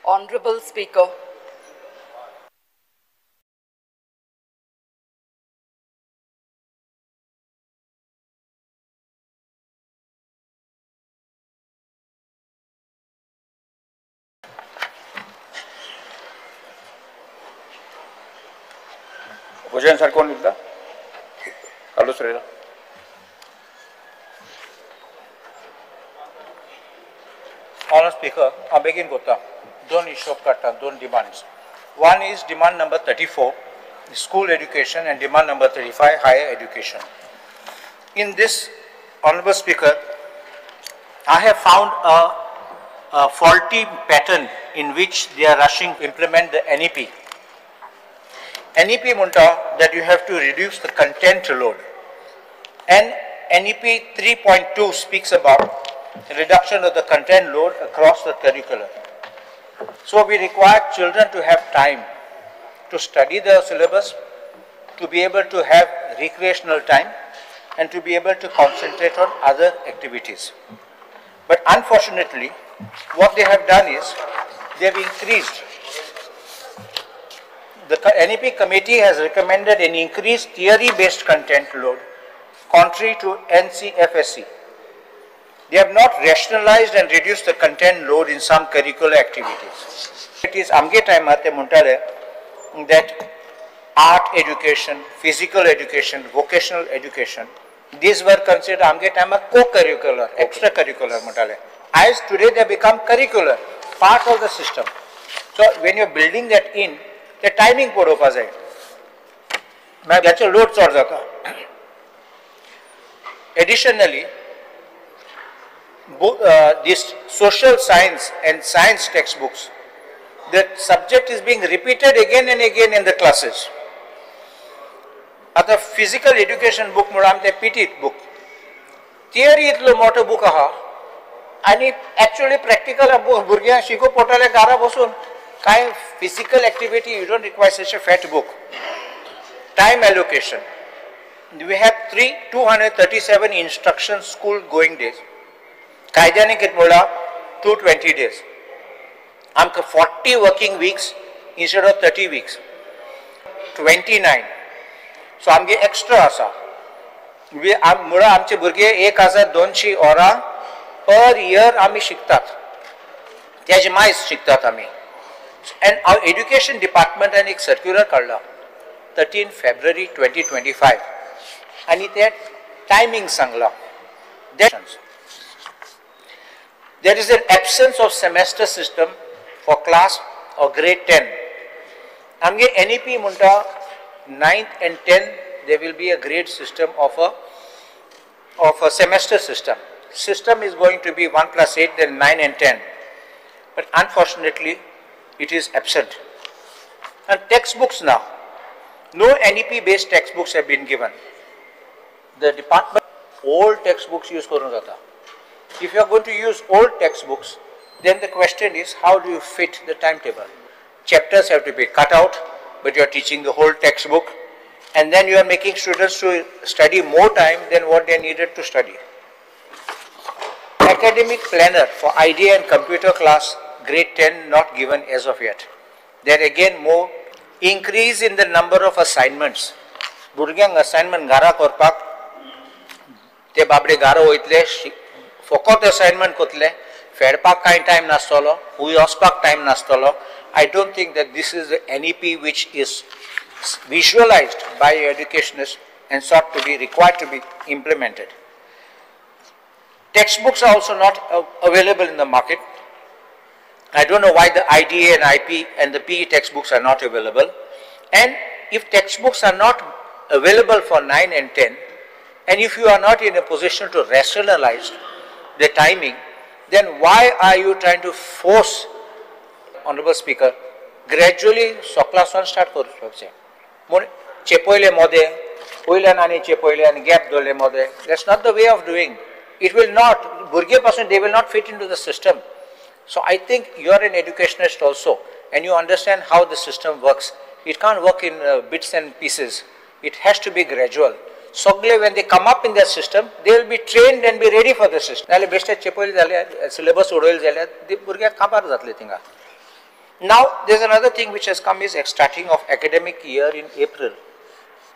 Honorable Speaker. Opposition sir कोण उलयता? Carlos Ferreira. Honourable Speaker, हांव बेगीन करता. दोन हिशोब काडटा, दोन demands. One is demand number 34, school education, and demand number 35, higher education. In this, Honorable Speaker, I have found a faulty pattern in which they are rushing to implement the NEP. NEP म्हणटा that you have to reduce the content load. And NEP 3.2 speaks about reduction of the content load across the curriculum. So we require children to have time to study the syllabus, to be able to have recreational time, and to be able to concentrate on other activities. But unfortunately, what they have done is they have increased. The NEP committee has recommended an increased theory-based content load, contrary to NCFSE. They have not rationalized and reduced the content load in some curricular activities. It is amge time ते म्हणटाले that art education, physical education, vocational education, these were considered amge time co-curricular, extracurricular म्हणटाले. As today they become curricular, part of the system. So when you are building that in, the timing पळोवपा जाय, मागीर ताचो load चड जाता. Additionally, this social science and science textbooks, the subject is being repeated again and again in the classes. आता physical education book म्हणून आमचे PT book, theory इतलो मोठो book आहा आनी actually practical भुरग्यांक शिकूंक पडटलें घरा बसून. कांय physical activity you don't require such a fat book. Time allocation, we have 237 instruction school going days. कायद्याने कितें म्हणलां 220 days. आमकां 40 working weeks instead of 30 weeks, 29. So आमगे एक्स्ट्रा आसा. म्हणून आमचे भुरगे 1200 वरां पर इयर आमी शिकतात, तेजे मायज शिकतात आमी. And our education डिपार्टमेंटान एक सर्क्युलर काडला 13 February 2025 आनी ते टायमींग सांगलां. There is an absence of semester system for class or grade 10. आमगे NEP म्हणटा 9th and 10th there will be a grade system of a semester system. System is going to be 1 plus 8, then 9 and 10. But unfortunately, it is absent. And textbooks now, no NEP based textbooks have been given. The department old textbooks use करून जाता. If you are going to use old textbooks, then the question is how do you fit the timetable? Chapters have to be cut out, but you are teaching the whole textbook, and then you are making students to study more time than what they needed to study. Academic planner for IDA and computer class grade 10 not given as of yet. There again more increase in the number of assignments. भुरग्यांक assignment घरा करपाक ते बाबडे घरा वयतले, फकत assignment करतले, फेडपाक कांय time नासतलो, हुंय वचपाक time नासतलो. I don't think that this is the NEP which is visualized by educationists and sought to be required to be implemented. Textbooks are also not available in the market. I don't know why the IDA and IP and the PE textbooks are not available. And if textbooks are not available for 9 and 10, and if you are not in a position to rationalize the timing, then why are you trying to force, Honorable Speaker, gradually सकलासून start करूंक म्हूण चेपयले मोदे वयल्यान आनी चेपयले आनी gap दवरले मोदे. That's not the way of doing. It will not, भुरगे पासून they will not fit into the system. So I think you are an educationist also and you understand how the system works. It can't work in bits and pieces. It has to be gradual. सगळे when they come up in that system, they will be trained and be ready for the system. नाल्यार बेश्टे चेपयले जाल्यार syllabus उडयले जाल्यार ते भुरग्याक काबार जातले थिंगा. Now there is another thing which has come is starting of academic year in April.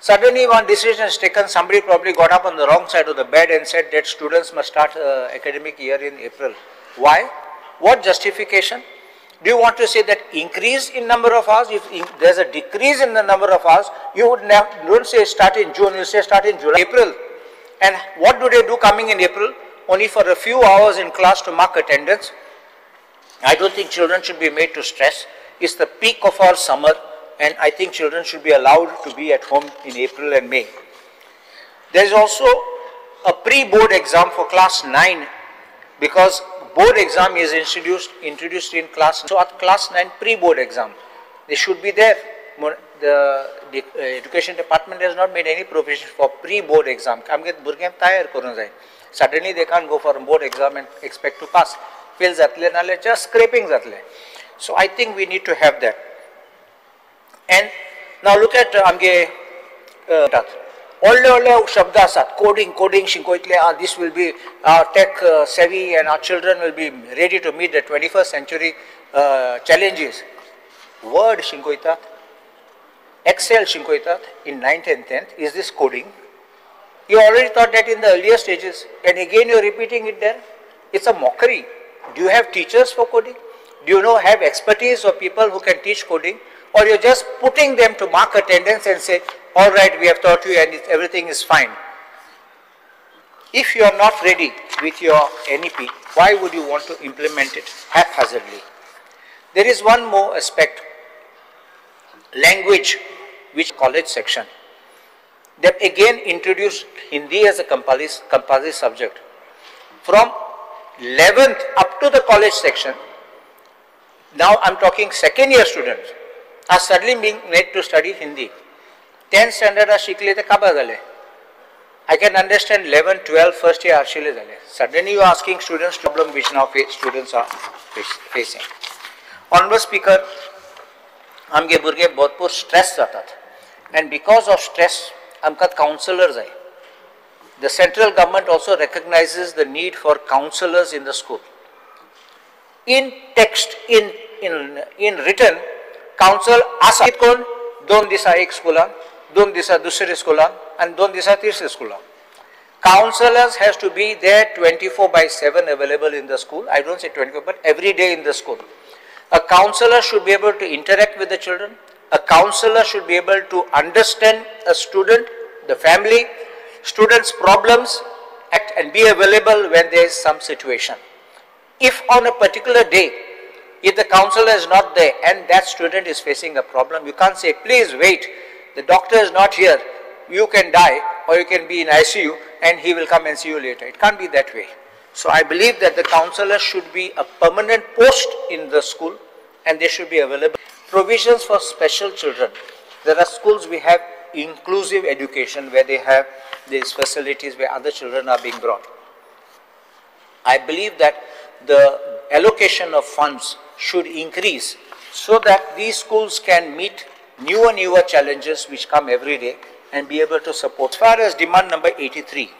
Suddenly one decision is taken, somebody probably got up on the wrong side of the bed and said that students must start academic year in April. Why? What justification? Do you want to say that increase in number of hours? If there is a decrease in the number of hours, you would don't say start in June, you say start in July, April. And what do they do coming in April? Only for a few hours in class to mark attendance. I don't think children should be made to stress. It's the peak of our summer, and I think children should be allowed to be at home in April and May. There is also a pre-board exam for class 9, because board exam is introduced in class. So at class 9 pre-board exam, they should be there. The education department has not made any provision for pre-board exam. Suddenly they can't go for a board exam and expect to pass. Fail जातले नाल्यार just scraping जातले. So I think we need to have that. And now look at आमगे व्हडले व्हडले शब्द आसात, coding coding शिकयतले, this will be tech savvy and our children will be ready to meet the 21st century challenges. Word शिकयतात, Excel शिकयतात in 9th and 10th. Is this coding? You already thought that in the earlier stages, and again you are repeating it there. It's a mockery. Do you have teachers for coding? Do you have expertise or people who can teach coding? Or you're just putting them to mark attendance and say, all right, we have taught you and everything is fine. If you are not ready with your NEP, why would you want to implement it haphazardly? There is one more aspect, language, which college section. They again introduced Hindi as a compulsory subject. From 11th up to the college section, now I am talking second year students, are suddenly being made to study Hindi. 10th standard शिकले ते काबार जाले. I can understand 11, 12, first year आशिल्ले जाले. Suddenly you are asking students problem which now students are facing. Honorable Speaker, आमगे भुरगे भरपूर stress जातात, and because of stress आमकां कावन्सिलर जाय. The central government also recognizes the need for counselors in the school. In text, in written, counsel आसा कोण 2 दिसा एक स्कुलान, 2 दिसा दुसरे स्कुलान आनी 2 दिसा तिसरे स्कुलान. Counselors has to be there 24/7 available in the school. I don't say 24, but every day in the school. A counselor should be able to interact with the children. A counselor should be able to understand a student, the family, students' problems, and be available when there is some situation. If on a particular day, if the counselor is not there and that student is facing a problem, you can't say, please wait, the doctor is not here, you can die or you can be in ICU and he will come and see you later. It can't be that way. So I believe that the counselor should be a permanent post in the school and they should be available. Provisions for special children. There are schools we have inclusive education where they have these facilities where other children are being brought. I believe that the allocation of funds should increase so that these schools can meet newer and newer challenges which come every day and be able to support. As far as demand number 83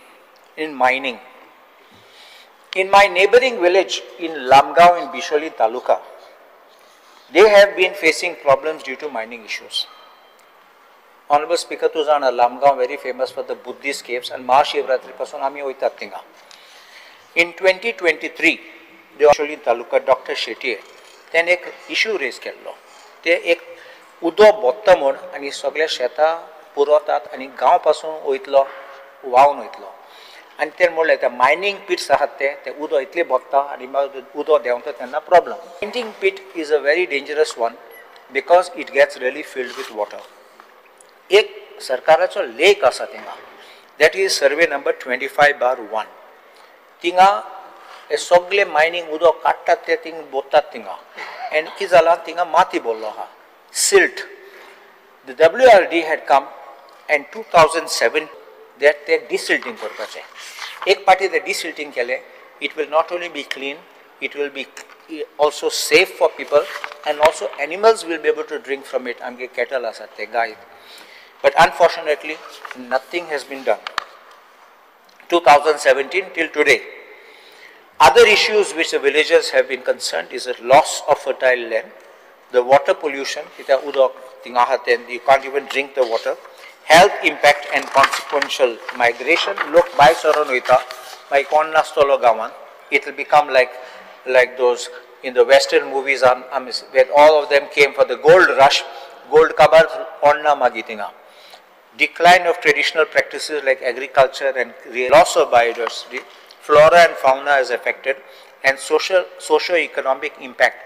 in mining, in my neighboring village in Lamgaon in Bisholi Taluka, they have been facing problems due to mining issues. Honorable Speaker, तूं जाणा Lamgaon very famous for the Buddhist caves and Mahashivratri पासून आमी वयतात थिंगा. In 2023, Bisholi Taluka Dr. Shetye तेणे एक issue rays केल्लो. ते एक उदो बोत्ता म्हूण आनी सगळे शेतां पुरवतात आनी गांव पासून वयतलो व्हांवन वयतलो आनी ते म्हणलें ते मायनींग पिट्स आहात ते उदो इतले बोत्ता आनी मागीर उदो देंवता तेन्ना problem. Mining pit is a very dangerous one because it gets really filled with water. एक सरकाराचो लेक आसा थिंगा, that is survey number 25/1. थिंगा हे सगळे मायनींग उदक काडटात ते थिंग बोत्तात थिंगा आनी कितें जालां थिंगा माती भरलो आहा, silt. The WRD had come and 2007 that ते डिसिल्टींग करपाचें. एक पाटी ते डिसिल्टींग केलें, it will not only be clean, it will be also safe for people and also animals will be able to drink from it. आमगे कॅटल आसात ते गाय. But unfortunately nothing has been done 2017 till today. Other issues which the villagers have been concerned is the loss of fertile land, The water pollution, कित्याक उदक थिंगा आहा तें you can't even drink the water. Health impact and consequential migration, लोक भायर सरून वयता, मागीर कोण नासतलो गांवांत. It will become like those in the western movies where all of them came for the gold rush. Gold काबार कोण ना मागीर थिंगा. Decline of traditional practices like agriculture and loss of biodiversity, flora and fauna is affected, and socio-economic impact.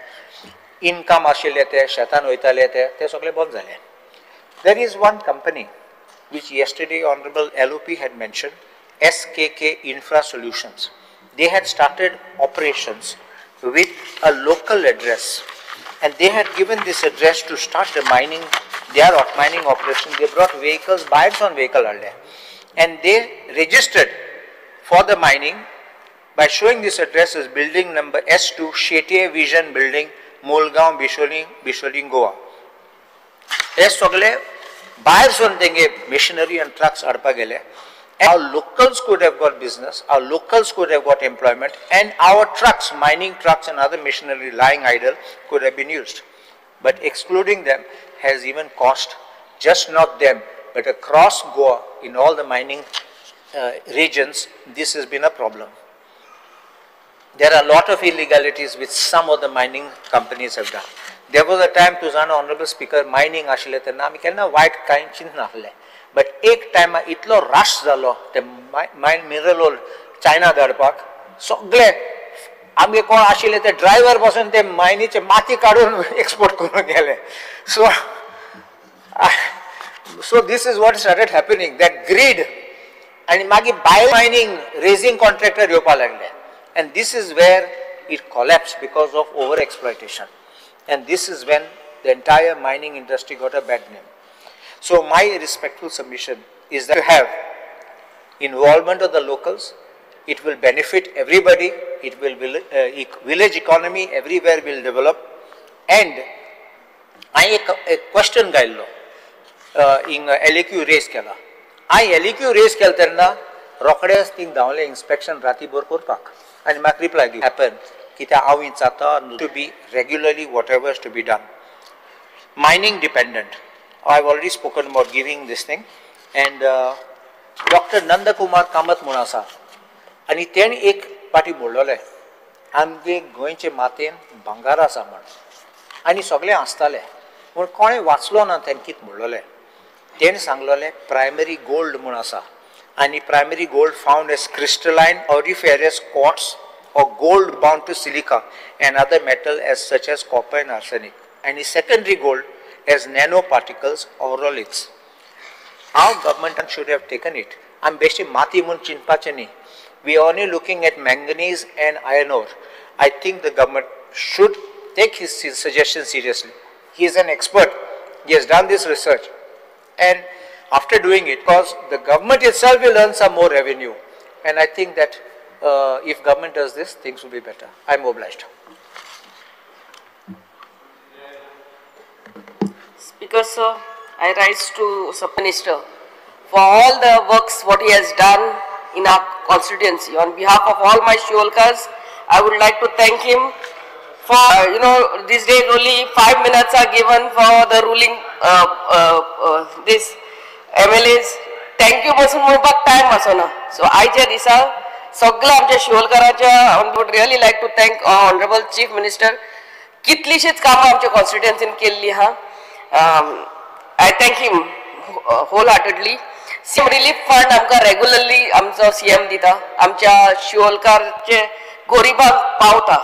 Income आशिल्ले ते शेतान वयताले ते सगळे बंद जाले. There is one company which yesterday Honorable LOP had mentioned, SKK Infra Solutions. They had started operations with a local address, and they had given this address to start the mining, their mining operation. They brought vehicles, buyers on vehicle हाडले, and they registered for the mining by showing this address as building number S2, Shetye Vision Building, Mulgaon, Bisholim, Goa. हे सगळे भायर सून तेंगे machinery and trucks हाडपाक गेले. Our locals could have got business, our locals could have got employment, and our trucks, mining trucks and other machinery lying idle could have been used. But excluding them has even cost just not them, but across Goa in all the mining regions, this has been a problem. There are a lot of illegalities which some of the mining companies have done. There was a time, Tuzana, Honorable Speaker, mining आशिल्लें तेन्ना आमी केन्ना वायट कांय चिंतनासले. But एक टायमा इतलो rush जालो ते मायन मिनरल चायना धाडपाक, सगळे आमगे कोण आशिल्ले ते ड्रायव्हर पासून ते मायनीचे माती काडून एक्सपोर्ट करून गेले. So this is what started happening, that greed. आनी मागीर बाय मायनींग रेजींग कॉन्ट्रॅक्टर येवपाक लागले, and this is where it collapse because of over exploitation, and this is when the entire mining industry got a bad name. So my respectful submission is that to have involvement of the locals, it will benefit everybody, it will village economy everywhere will develop. And हांवें एक question घायल्लो हिंग LAQ raise केला. हांवें LAQ raise केलें तेन्ना रोखडेंच thing धांवलें inspection रातीभर करपाक, आनी म्हाका रिप्लाय दिवं हॅपन कित्याक हांव विचारता to be regularly whatever to be done. Mining dependent, I have already spoken about giving this thing. And doctor Nandakumar Kamat म्हूण आसा, आनी तेणें एक पाटी म्हणलोलें आमगे गोंयचे मातयेन भांगार आसा म्हण, आनी सगळे आसताले पूण कोणें वाचलो ना तेणें कितें म्हणलोलें. तेणें सांगलोलें प्रायमरी गोल्ड म्हूण आसा, आनी primary gold found as crystalline auriferous quartz or gold bound to silica and other metal as such as copper and arsenic, and secondary gold as nanoparticles or aurolites. Our government should have taken it. I'm basically mati mun chinpache nahi. We are only looking at manganese and iron ore. I think the government should take his suggestion seriously. He is an expert. He has done this research. And after doing it, because the government itself will earn some more revenue. And I think that if government does this, things will be better. I am obliged. Speaker sir, I rise to Sub Minister for all the works what he has done in our constituency. On behalf of all my Shiolkars, I would like to thank him for, you know, these days only 5 minutes are given for the ruling this MLAs. Thank you पासून म्हणपाक time आसना. So आयच्या दिसा सगळ्या आमच्या शिवोलकारांच्या I would really like to thank honourable chief minister. कितलीशीच कामां आमच्या कॉन्स्टिट्युएन्सीन केल्ली आहा. I thank him wholeheartedly. CM relief fund आमकां रेगुलरली आमचो सीएम दिता, आमच्या शिवोलकारचे गोरिबांक पावता,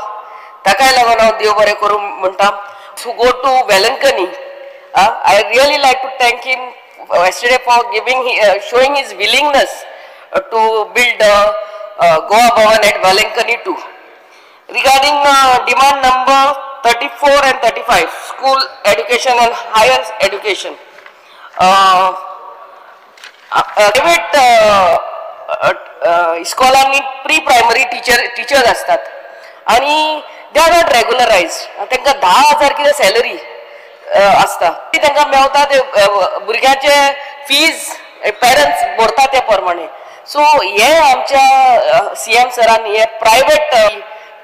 ताकाय लागून हांव देव बरें करूं म्हणटा. To go to Velankanni, I really like to thank him yesterday for giving, showing his willingness to build Goa Bhavan at Velankanni too. Regarding demand number 34 and 35, school education and higher education. Private इस्कॉलांनी pre primary teachers आसतात आनी they are not रेगुलरायज. तांकां 10,000 कितें salary आसता, ती तांकां मेवता, ते भुरग्यांचे फीज पेरंट्स भरता त्या प्रमाणे. सो हे आमच्या सी एम सरान हे प्रायवेट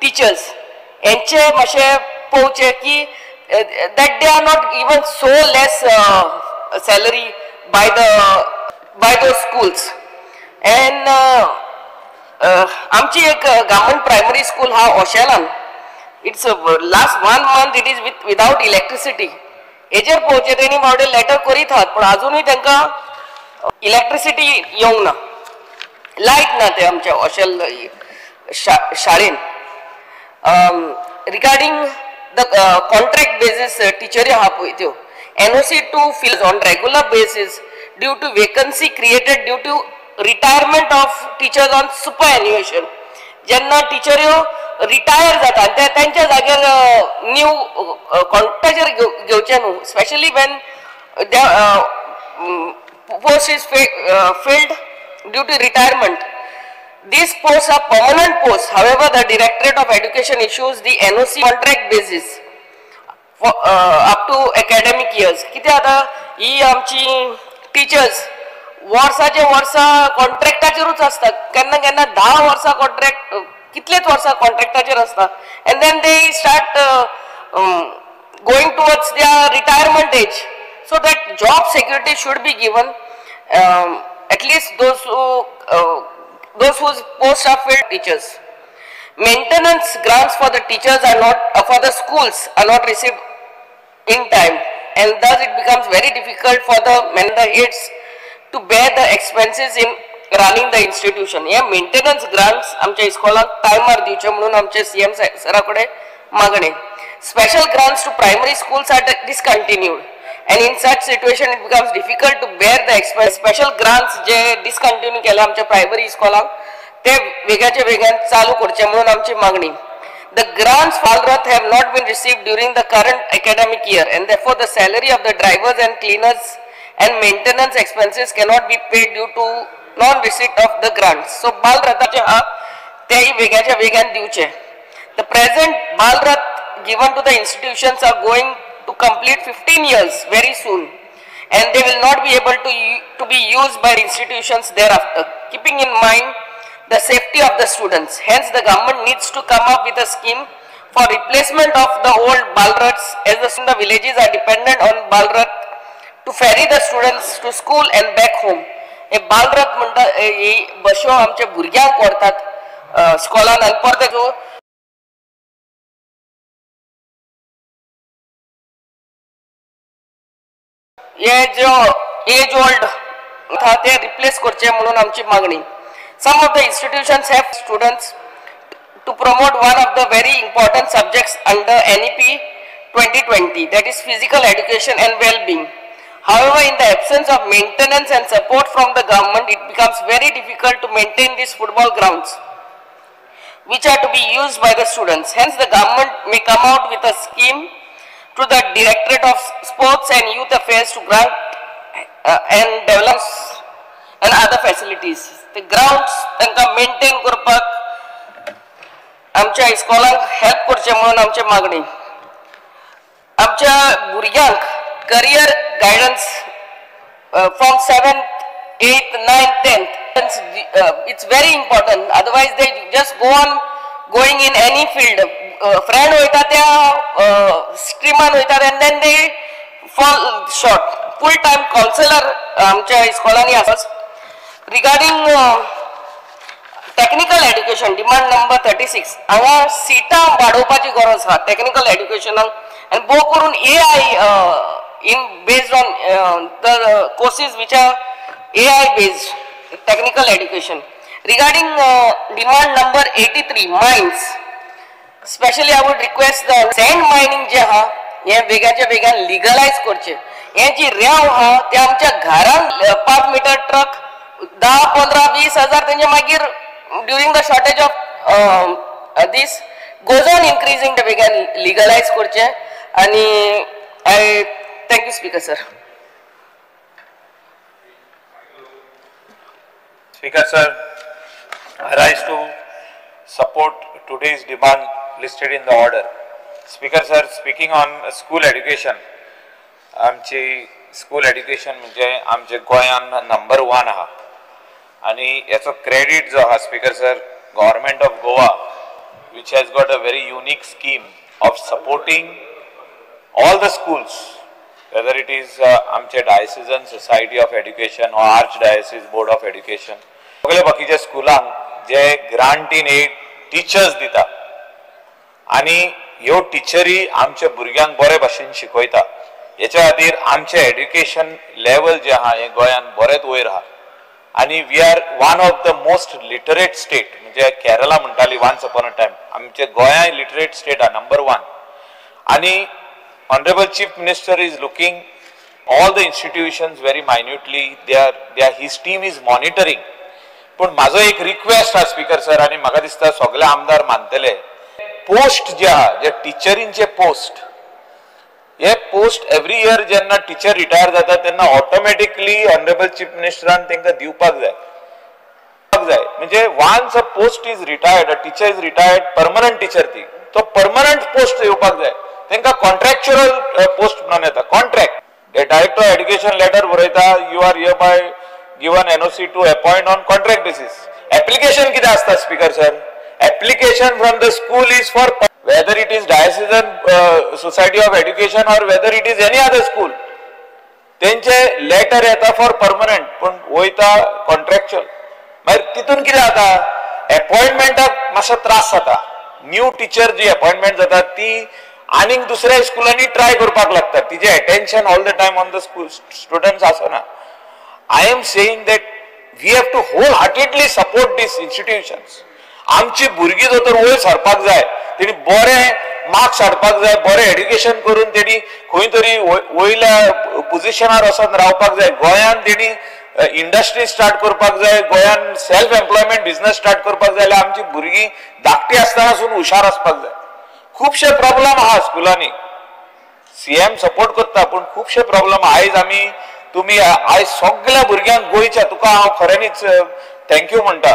टिचर्स हेंचे मातशें पळोवचें की that they are not given so less salary by those schools. And आमची एक गव्हर्नमेंट प्रायमरी स्कूल हा ओशेलान, it's last 1 month it is without electricity. हेजेर पळोवचें तेणी फावटी लेटर करीत आहात पूण आजुनूय तांकां इलेक्ट्रिसिटी येवंक ना, लायट ना ते आमच्या ओशेल शाळेन. रिगार्डींग the contract basis टिचरी आहा पळय त्यो NOC to fill on regular basis due to vacancy created due to retirement of teachers on superannuation. जेन्ना टिचऱ्यो रिटायर जाता ते तेंच्या जाग्यार न्यू कॉन्ट्रॅक्टाचेर घेवचें न्हू, specially when the post is filled due to retirement. These posts are permanent posts. However, the Directorate of Education issues the NOC contract basis for up to academic years. कितें आतां ही आमची teachers वर्साचे वर्सा कॉन्ट्रॅक्टाचेरूच आसता, केन्ना केन्ना 10 वर्सां कॉन्ट्रॅक्ट, कितलेच वर्सां कॉन्ट्रॅक्टाचेर आसता, and then they start going towards their retirement age. So that job security should be given at least those whose posts are filled teachers. Maintenance grants for the teachers are not for the schools are not received in time, and thus it becomes very difficult for the men the heads to bear the expenses in running the institution. हे maintenance grants आमच्या इस्कॉलाक टायमार दिवचे म्हणून आमचे CM सरा कडेन मागणें. Special grants to primary schools are discontinued, and in such situation it becomes difficult to bear the expense. Special grants J discontinue केले आमच्या प्रायमरी इस्कॉलाक ते वेगाच्या वेगान चालू करचे म्हणून आमची मागणी. The grants Balrath have not been received during the current academic year, and therefore the salary of the drivers and cleaners and maintenance expenses cannot be paid due to non-receipt of the grants. So बालरथाचे हा तेही वेगाच्या वेगान दिवचे. The present Balrath given to the institutions are going to complete 15 years very soon, and they will not be able to be used by institutions thereafter, keeping in mind the safety of the students. Hence, the government needs to come up with a scheme for replacement of the old Balraths, as the villages are dependent on Balrath to ferry the students to school and back home. हे बालरथ म्हणटा ही बश्यो आमच्या भुरग्यांक व्हरतात स्कॉलान आनी परते जो हे जो एज ओल्ड आहा ते रिप्लेस करचे म्हणून आमची मागणी. Some of the institutions have students to promote one of the very important subjects under NEP 2020, that is physical education and well-being. However, in the absence of maintenance and support from the government, it becomes very difficult to maintain these football grounds, which are to be used by the students. Hence, the government may come out with a scheme to the Directorate of Sports and Youth Affairs to grant and develop and other facilities. The grounds तांकां maintain करपाक आमच्या इस्कॉलांक help करचें म्हणून आमची मागणी. आमच्या भुरग्यांक career guidance from 7th, 8th, 9th, 10th, it's very important. Otherwise they just go on going in any field. Friend वयता त्या स्ट्रीमान वयतात and then they fall short. Full time counsellor आमच्या इस्कॉलांनी आसा. Regarding technical education, demand number 36, हांगा सिटां वाडोवपाची गरज आसा टेक्निकल एड्युकेशनाक, आनी भोव करून AI in based on the courses which are AI based technical education. Regarding demand number 83, mines, specially I would request the sand mining जे आहा हें वेगाच्या वेगान लिगलायज करचें. हें जी रेंव आहा ते आमच्या घरान 5 मिटर ट्रक 10, 15, 20 हजार तेंचे मागीर during the shortage of this goes on increasing. ते वेगान लिगलायज करचें. आनी I thank you speaker sir. Speaker sir, I rise to support today's demand listed in the order. Speaker sir, speaking on school education, आमची school education म्हणजे आमचे गोंयान number 1 आहा, आनी हेचो क्रेडीट जो आहा speaker sir, government of Goa, which has got a very unique scheme of supporting All the schools, whether it is आमचे diocesan society of education or archdiocese board of education, सगळे बाकीच्या स्कुलांक जे grant in aid teachers दिता आनी ह्यो टिचरी आमच्या भुरग्यांक बरे भाशेन शिकयता. हेच्या खातीर आमचें एड्युकेशन लेवल जें आहा हें गोंयांत बरेंच वयर आहा आनी we are one of the most literate state. म्हणजे केरला म्हणटाली वन्स अपॉन अ टायम, आमचे गोंयांय लिटरेट स्टेट आहा नंबर 1. आनी honourable chief minister is looking all the institutions very minutely, they are his team is monitoring. पूण म्हाजो एक request आहा speaker sir, आनी म्हाका दिसता सगळे आमदार मानतले, पोस्ट जे आहा जे टिचरींचे पोस्ट, हे पोस्ट एवरी इयर जेन्ना टिचर रिटायर जाता तेन्ना ऑटोमॅटिकली ऑनरेबल चीफ मिनिस्टरान तांकां दिवपाक जाय. म्हणजे once a post is retired, a teacher is retired, permanent teacher ती, तो परमनंट पोस्ट येवपाक जाय. तांकां कॉन्ट्रॅक्च्युअल पोस्ट म्हणून येता, contract. Director of education letter बरयता, you are hereby given NOC to appoint on contract basis. Application कितें आसता speaker sir? Application from the school is for whether it is diocesan society of education or whether it is any other school, तेंचे letter येता for permanent, पूण वयता contractual. मागीर तितून कितें जाता, अपॉयंटमेंटाक मातसो त्रास जाता. न्यू टिचर जी अपॉयंटमेंट जाता ती आनीक दुसऱ्या स्कुलांनी ट्राय करपाक लागता, तिजें attention all the time on the school students आसना. I am saying that we have to wholeheartedly support these institutions. आमची भुरगीं जर तर वयर सरपाक जाय, तेणी बरे मार्क्स हाडपाक जाय, बरें एड्युकेशन करून तेणी खंय तरी वयल्या पोजिशनार वचोन रावपाक जाय. गोंयांत तेणी इंडस्ट्री स्टार्ट करपाक जाय, गोंयांत सेल्फ एम्प्लॉयमेंट बिजनस स्टार्ट करपाक जाय जाल्यार आमची भुरगीं धाकटी आसतना सून हुशार आसपाक जाय. खुबशे प्रॉब्लम आहा स्कुलांनी, सीएम सपोर्ट करता पूण खुबशे प्रॉब्लम आयज आमी तुमी आयज सगळ्या भुरग्यांक गोंयच्या, तुका हांव खऱ्यांनीच thank you म्हणटा,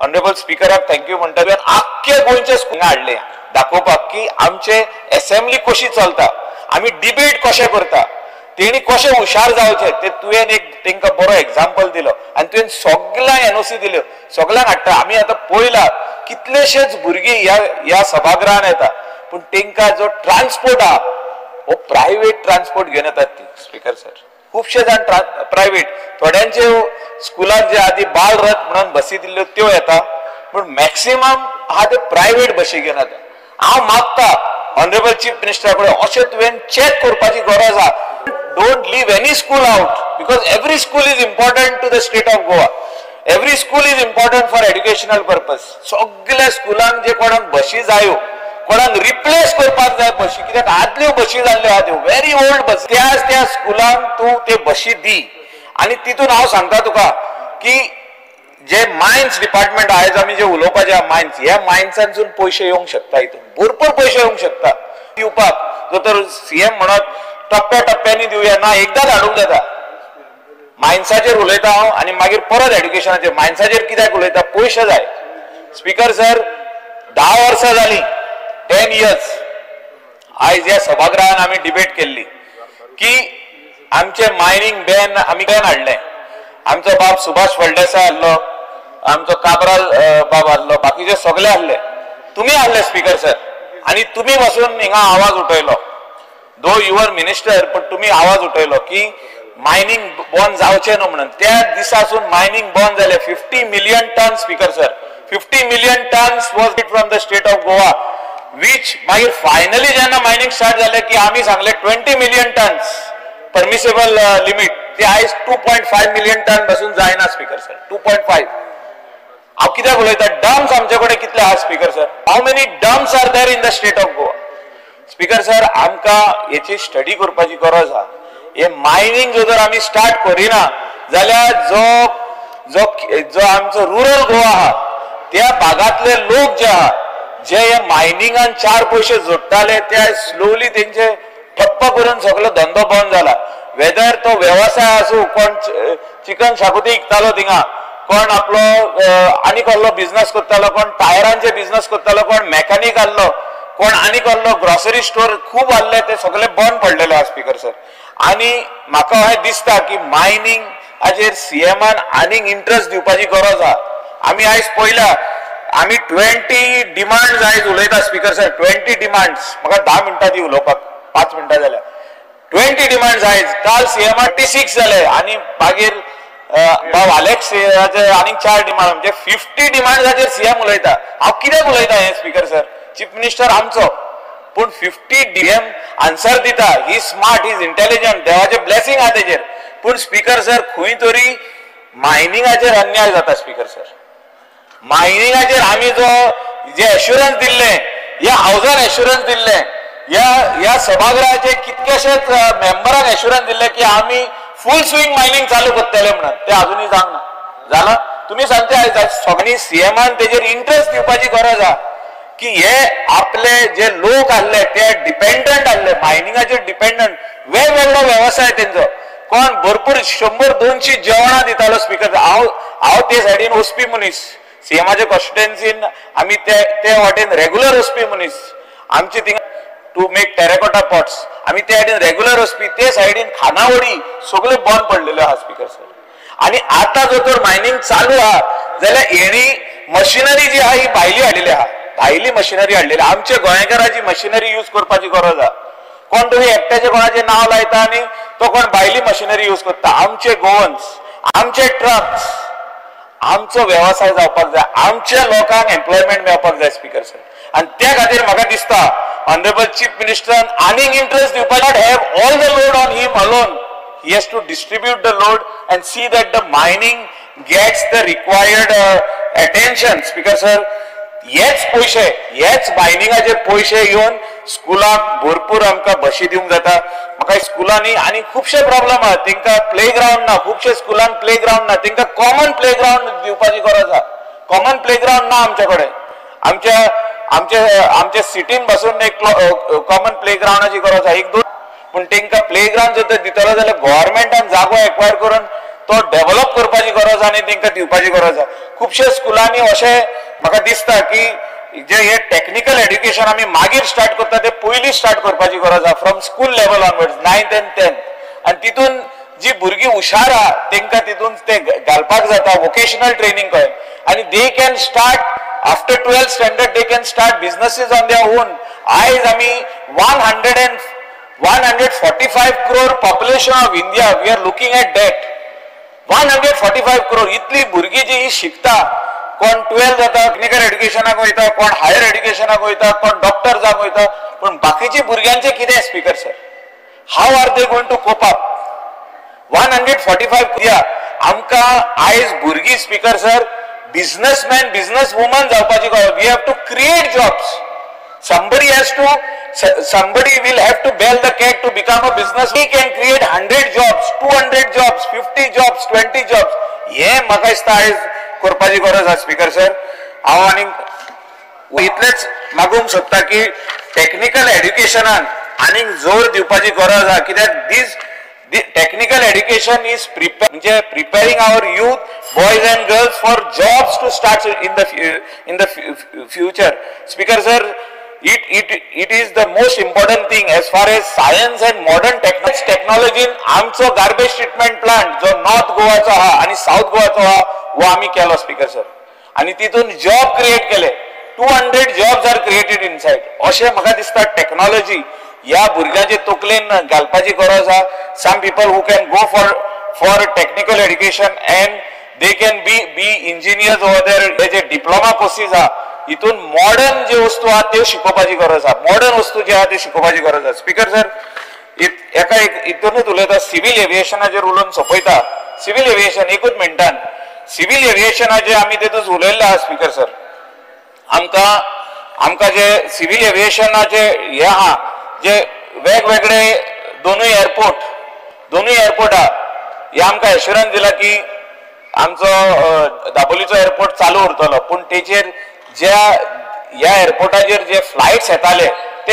ऑनरेबल स्पिकराक thank you म्हणटा, आख्खे गोंयचे स्कूल हाडले दाखोवपाक की आमचे एसेंब्ली कशी चलता, आमी डिबेट कशें करता, तेणी कशें हुशार जावचें ते तुवें एक तांकां बरो एग्जाम्पल दिलो आनी तुवें सगळ्यांक एनओसी दिल्यो, सगळ्यांक हाडटा. आमी आतां पळयला कितलेशेच भुरगीं ह्या सभागृहान येता, पूण तांकां जो ट्रान्सपोर्ट आहा हो प्रायवेट ट्रान्सपोर्ट घेवन येतात ती स्पीकर सर. खुबशे जाण प्रायवेट, थोड्यांचे स्कुलाक जे आदी बाल रथ म्हणून बसी दिल्ल्यो त्यो येता, पूण मॅक्सिमम आहा ते प्रायवेट बशी घेवन येता. हांव मागता ऑनरेबल चीफ मिनिस्टरा कडेन अशें तुवें चॅक करपाची गरज आहा. Don't leave any school out because every school is important to the state of Goa. Every school is important for educational purpose. सगळ्या स्कुलांक जे कोणाक बशी जायो, कोणाक रिप्लेस करपाक जाय बशी, कित्याक आदल्यो बशी जाल्ल्यो आहा त्यो व्हेरी ओल्ड बस, त्याच त्या स्कुलांक तूं ते बशी दी. आनी तितून हांव सांगता तुका की जे मायन्स डिपार्टमेंट आयज आमी जे उलोवपाचे आहा मायन्स, ह्या मायन्सांसून पयशे येवंक शकता, हितून भरपूर पयशे येवंक शकता दिवपाक. जो तर सीएम म्हणत टप्प्या टप्प्यांनी दिवया ना, एकदाच हाडूंक जाता. मायन्साचेर उलयता हांव आनी मागीर परत एड्युकेशनाचेर. मायन्साचेर कित्याक उलयता, पयशे जाय. स्पीकर सर, 10 वर्सां जालीं, 10 इयर्स आयज ह्या सभागृहान आमी डिबेट केल्ली की आमचे मायनींग बॅन आमी बॅन हाडलें. आमचो बाब सुभाष फळदेसाय आहलो, आमचो काब्राल बाब आहलो, बाकीचे सगळे आहले, तुमी आहले स्पीकर सर, आनी तुमी बसून हिंगा आवाज उठयलो. दो your minister, पण तुमी आवाज उठयलो की मायनींग बंद जावचें न्हू म्हणून. त्या दिसासून मायनींग बंद जालें. 50 million ton speaker sir, 50 million tons was it from the state of Goa, which मागीर फायनली जेन्ना मायनींग स्टार्ट जालें की आमी सांगलें 20 मिलियन टन्स परमिसेबल लिमीट, ते आयज 2.5 मिलियन टन बसून जायना स्पीकर सर, 2.5. हांव कित्याक उलयता, डम्स आमचे कडेन कितले आहा speaker sir? How many dumps are there in the state of Goa? Speaker sir, आमकां हेची स्टडी करपाची गरज आहा. हे मायनींग जर आमी स्टार्ट करिना जाल्यार जो जो जो आमचो रुरल गोवा आहा त्या भागांतले लोक जे आहा, जे हे मायनिंगान 4 पयशे जोडटाले, ते स्लोली तेंचे ठप्प करून सगळो धंदो बंद जाला. वेदर तो वेवसाय आसूं, कोण चिकन शाकुती विकतालो थिंगा, कोण आपलो आनी कसलो बिजनस करतालो, कोण टायरांचे बिजनस करतालो, कोण मेकॅनीक आहलो, कोण आनी कसलो ग्रॉसरी स्टोर खूब आहले, ते सगळे बंद पडलेले आहा स्पीकर सर. आनी म्हाका अशें दिसता की मायनींग हाचेर सीएमान आनीक इंट्रस्ट दिवपाची गरज आहा. आमी आयज पळयला, आमी 20 डिमांड्स आयज उलयता स्पीकर सर, 20 डिमांड्स. म्हाका 10 मिनटां दी उलोवपाक. 5 मिनटां जाल्या. 20 डिमांड्स आयज, काल सीएमाक 36 जाले आनी मागीर बाब आलेक्साचे आनीक 4 डिमांड, म्हणजे 50 डिमांड्साचेर सीएम उलयता. हांव कित्याक उलयता हें स्पीकर सर? चीफ मिनिस्टर आमचो, पूण 50 डीएम आन्सर दिता. He smart, he is intelligent, देवाचें ब्लेसिंग आहा तेजेर. पूण स्पीकर सर खंय तरी मायनिंगाचेर अन्याय जाता. स्पीकर सर मायनिंगाचेर आमी जो जे एश्युरन्स दिल्लें, ह्या हावजान एश्युरन्स दिल्लें, ह्या सभागृहाचे कितकेशेच मेंबरांक एश्युरन्स दिल्लें की आमी फूल स्विंग मायनिंग चालू करतले म्हणून, ते अजुनूय जावंक ना. जालां तुमी सांगचे सगळ्यांनी सीएमान तेजेर इंट्रस्ट दिवपाची गरज आहा की हे आपले जे लोक आहले ते डिपेंडंट आहले, मायनिंगाचेर डिपेंडंट, वेगवेगळो वेवसाय तेंचो. कोण भरपूर 100-200 जेवणां दितालो स्पीकर. हांव ते सायडीन वचपी मनीस, सीएमाच्या कॉन्स्टिट्युएन्सीन आमी ते वाटेन रेगुलर वचपी मनीस. आमची थिंगा टू मेक टेरेकोटा पॉट्स, आमी ते सायडीन रेगुलर वचपी, ते सायडीन खानावळी सगळ्यो बंद पडलेल्यो आहा स्पीकर सर. आनी आतां जर तर मायनिंग चालू आहा जाल्यार हेणी मशिनरी जी आहा ही भायली हाडलेली आहा, भायली मशिनरी हाडलेली. आमच्या गोंयकाराची मशिनरी यूज करपाची गरज आहा. कोण तरी एकट्याचें कोणाचें नांव लायता आनी तो कोण भायली मशिनरी यूज करता. आमचे गोवन्स, आमचे ट्रक्स, आमचो वेवसाय जावपाक जाय, आमच्या लोकांक एम्प्लॉयमेंट मेळपाक जाय स्पीकर सर. आनी त्या खातीर म्हाका दिसता ऑनरेबल चीफ मिनिस्टरान आनीक इंट्रस्ट दिवपाक, not have all the load on him alone, he has to distribute the load and see that the mining gets the required attention. Speaker sir हेच पयशे, हेच मायनिंगाचे पयशे येवन स्कुलाक भरपूर आमकां बशी दिवंक जाता. म्हाका स्कुलांनी आनी खुबशे प्रॉब्लम आहा, तेंकां प्ले ग्रावंड ना, खुबशे स्कुलान प्ले ग्रावंड ना, तेंकां कॉमन प्ले ग्रावंड दिवपाची गरज आहा. कॉमन प्ले ग्रावंड ना आमच्या कडेन. आमच्या आमच्या आमच्या सिटीन बसून एक कॉमन प्ले ग्रावंडाची गरज आहा, 1-2. पूण तेंकां प्ले ग्रावंड जर दितलो जाल्यार गव्हर्मेंटान जागो एक्वायर करून तो डेव्हलप करपाची गरज आनी तेंकां दिवपाची गरज आहा. खुबशे स्कुलांनी अशें म्हाका दिसता की जे हे टॅक्निकल एड्युकेशन आमी मागीर स्टार्ट करता ते पयलीं स्टार्ट करपाची गरज आहा, from school level onwards, 9th and 10th. आनी तितून जी भुरगीं हुशार आहा तेंकां तितून ते घालपाक जाता, वोकेशनल ट्रेनिंग कळ्ळें. आनी they can start after 12th standard, they can start businesses on their own. आयज आमी 145 crore population of India, we are looking at that 145 crore. इतली भुरगीं जी ही शिकता, कोण 12 जाता टेक्निकल एड्युकेशनाक वयता, कोण हायर एड्युकेशनाक वयता, कोण डॉक्टर जावंक वयता, पूण बाकीच्या भुरग्यांचें कितें speaker sir? How are they going to cope up? 145 crore आमकां आयज भुरगीं speaker sir businessman, business woman जावपाची गरज. We have to create jobs. Somebody has to, somebody will have to bell the cat to become a business. He can create 100 jobs, 200 jobs, 50 jobs, 20 jobs. हे म्हाका दिसता आयज करपाची गरज आसा speaker sir. हांव आनीक इतलेंच मागूंक सोदता की टॅक्निकल एड्युकेशनान आनीक जोर दिवपाची गरज आसा, कित्याक these technical education is म्हणजे preparing our youth, boys and girls for jobs to start in the future. Speaker sir, it is the most important thing as far as science and modern technology. आमचो garbage treatment plant जो north गोवाचो आहा आनी south गोवाचो आहा वो आमी केलो speaker sir, आनी तितून जॉब क्रिएट केले. 200 jobs are created inside. अशें म्हाका दिसता टेक्नॉलॉजी ह्या भुरग्यांचे तकलेन घालपाची गरज आहा. Some people who can go for technical education and they can be engineers over there. हे जे डिप्लोमा कोर्सीस आहा हितून मॉडर्न जे वस्तू आहा त्यो शिकोवपाची गरज आहा, मॉडर्न वस्तू जे आहा त्यो शिकोवपाची गरज आहा. स्पीकर सर एका हितूनच उलयता, सिव्हील एविएशनाचेर उलोवन सोंपयता. सिव्हील एविएशन एकूच मिनटान, सिव्हील एविएशनाचेर आमी तेतूच उलयल्ले आहा स्पीकर सर. आमकां आमकां जे सिव्हील एविएशनाचे हे आहा, जे वेगवेगळे दोनूय एअरपोर्ट आहा, हे आमकां एश्युरन्स दिला की आमचो दाबोलीचो एअरपोर्ट चालू उरतलो, पूण तेचेर ज्या ह्या एअरपोर्टाचेर जे फ्लायट्स येताले ते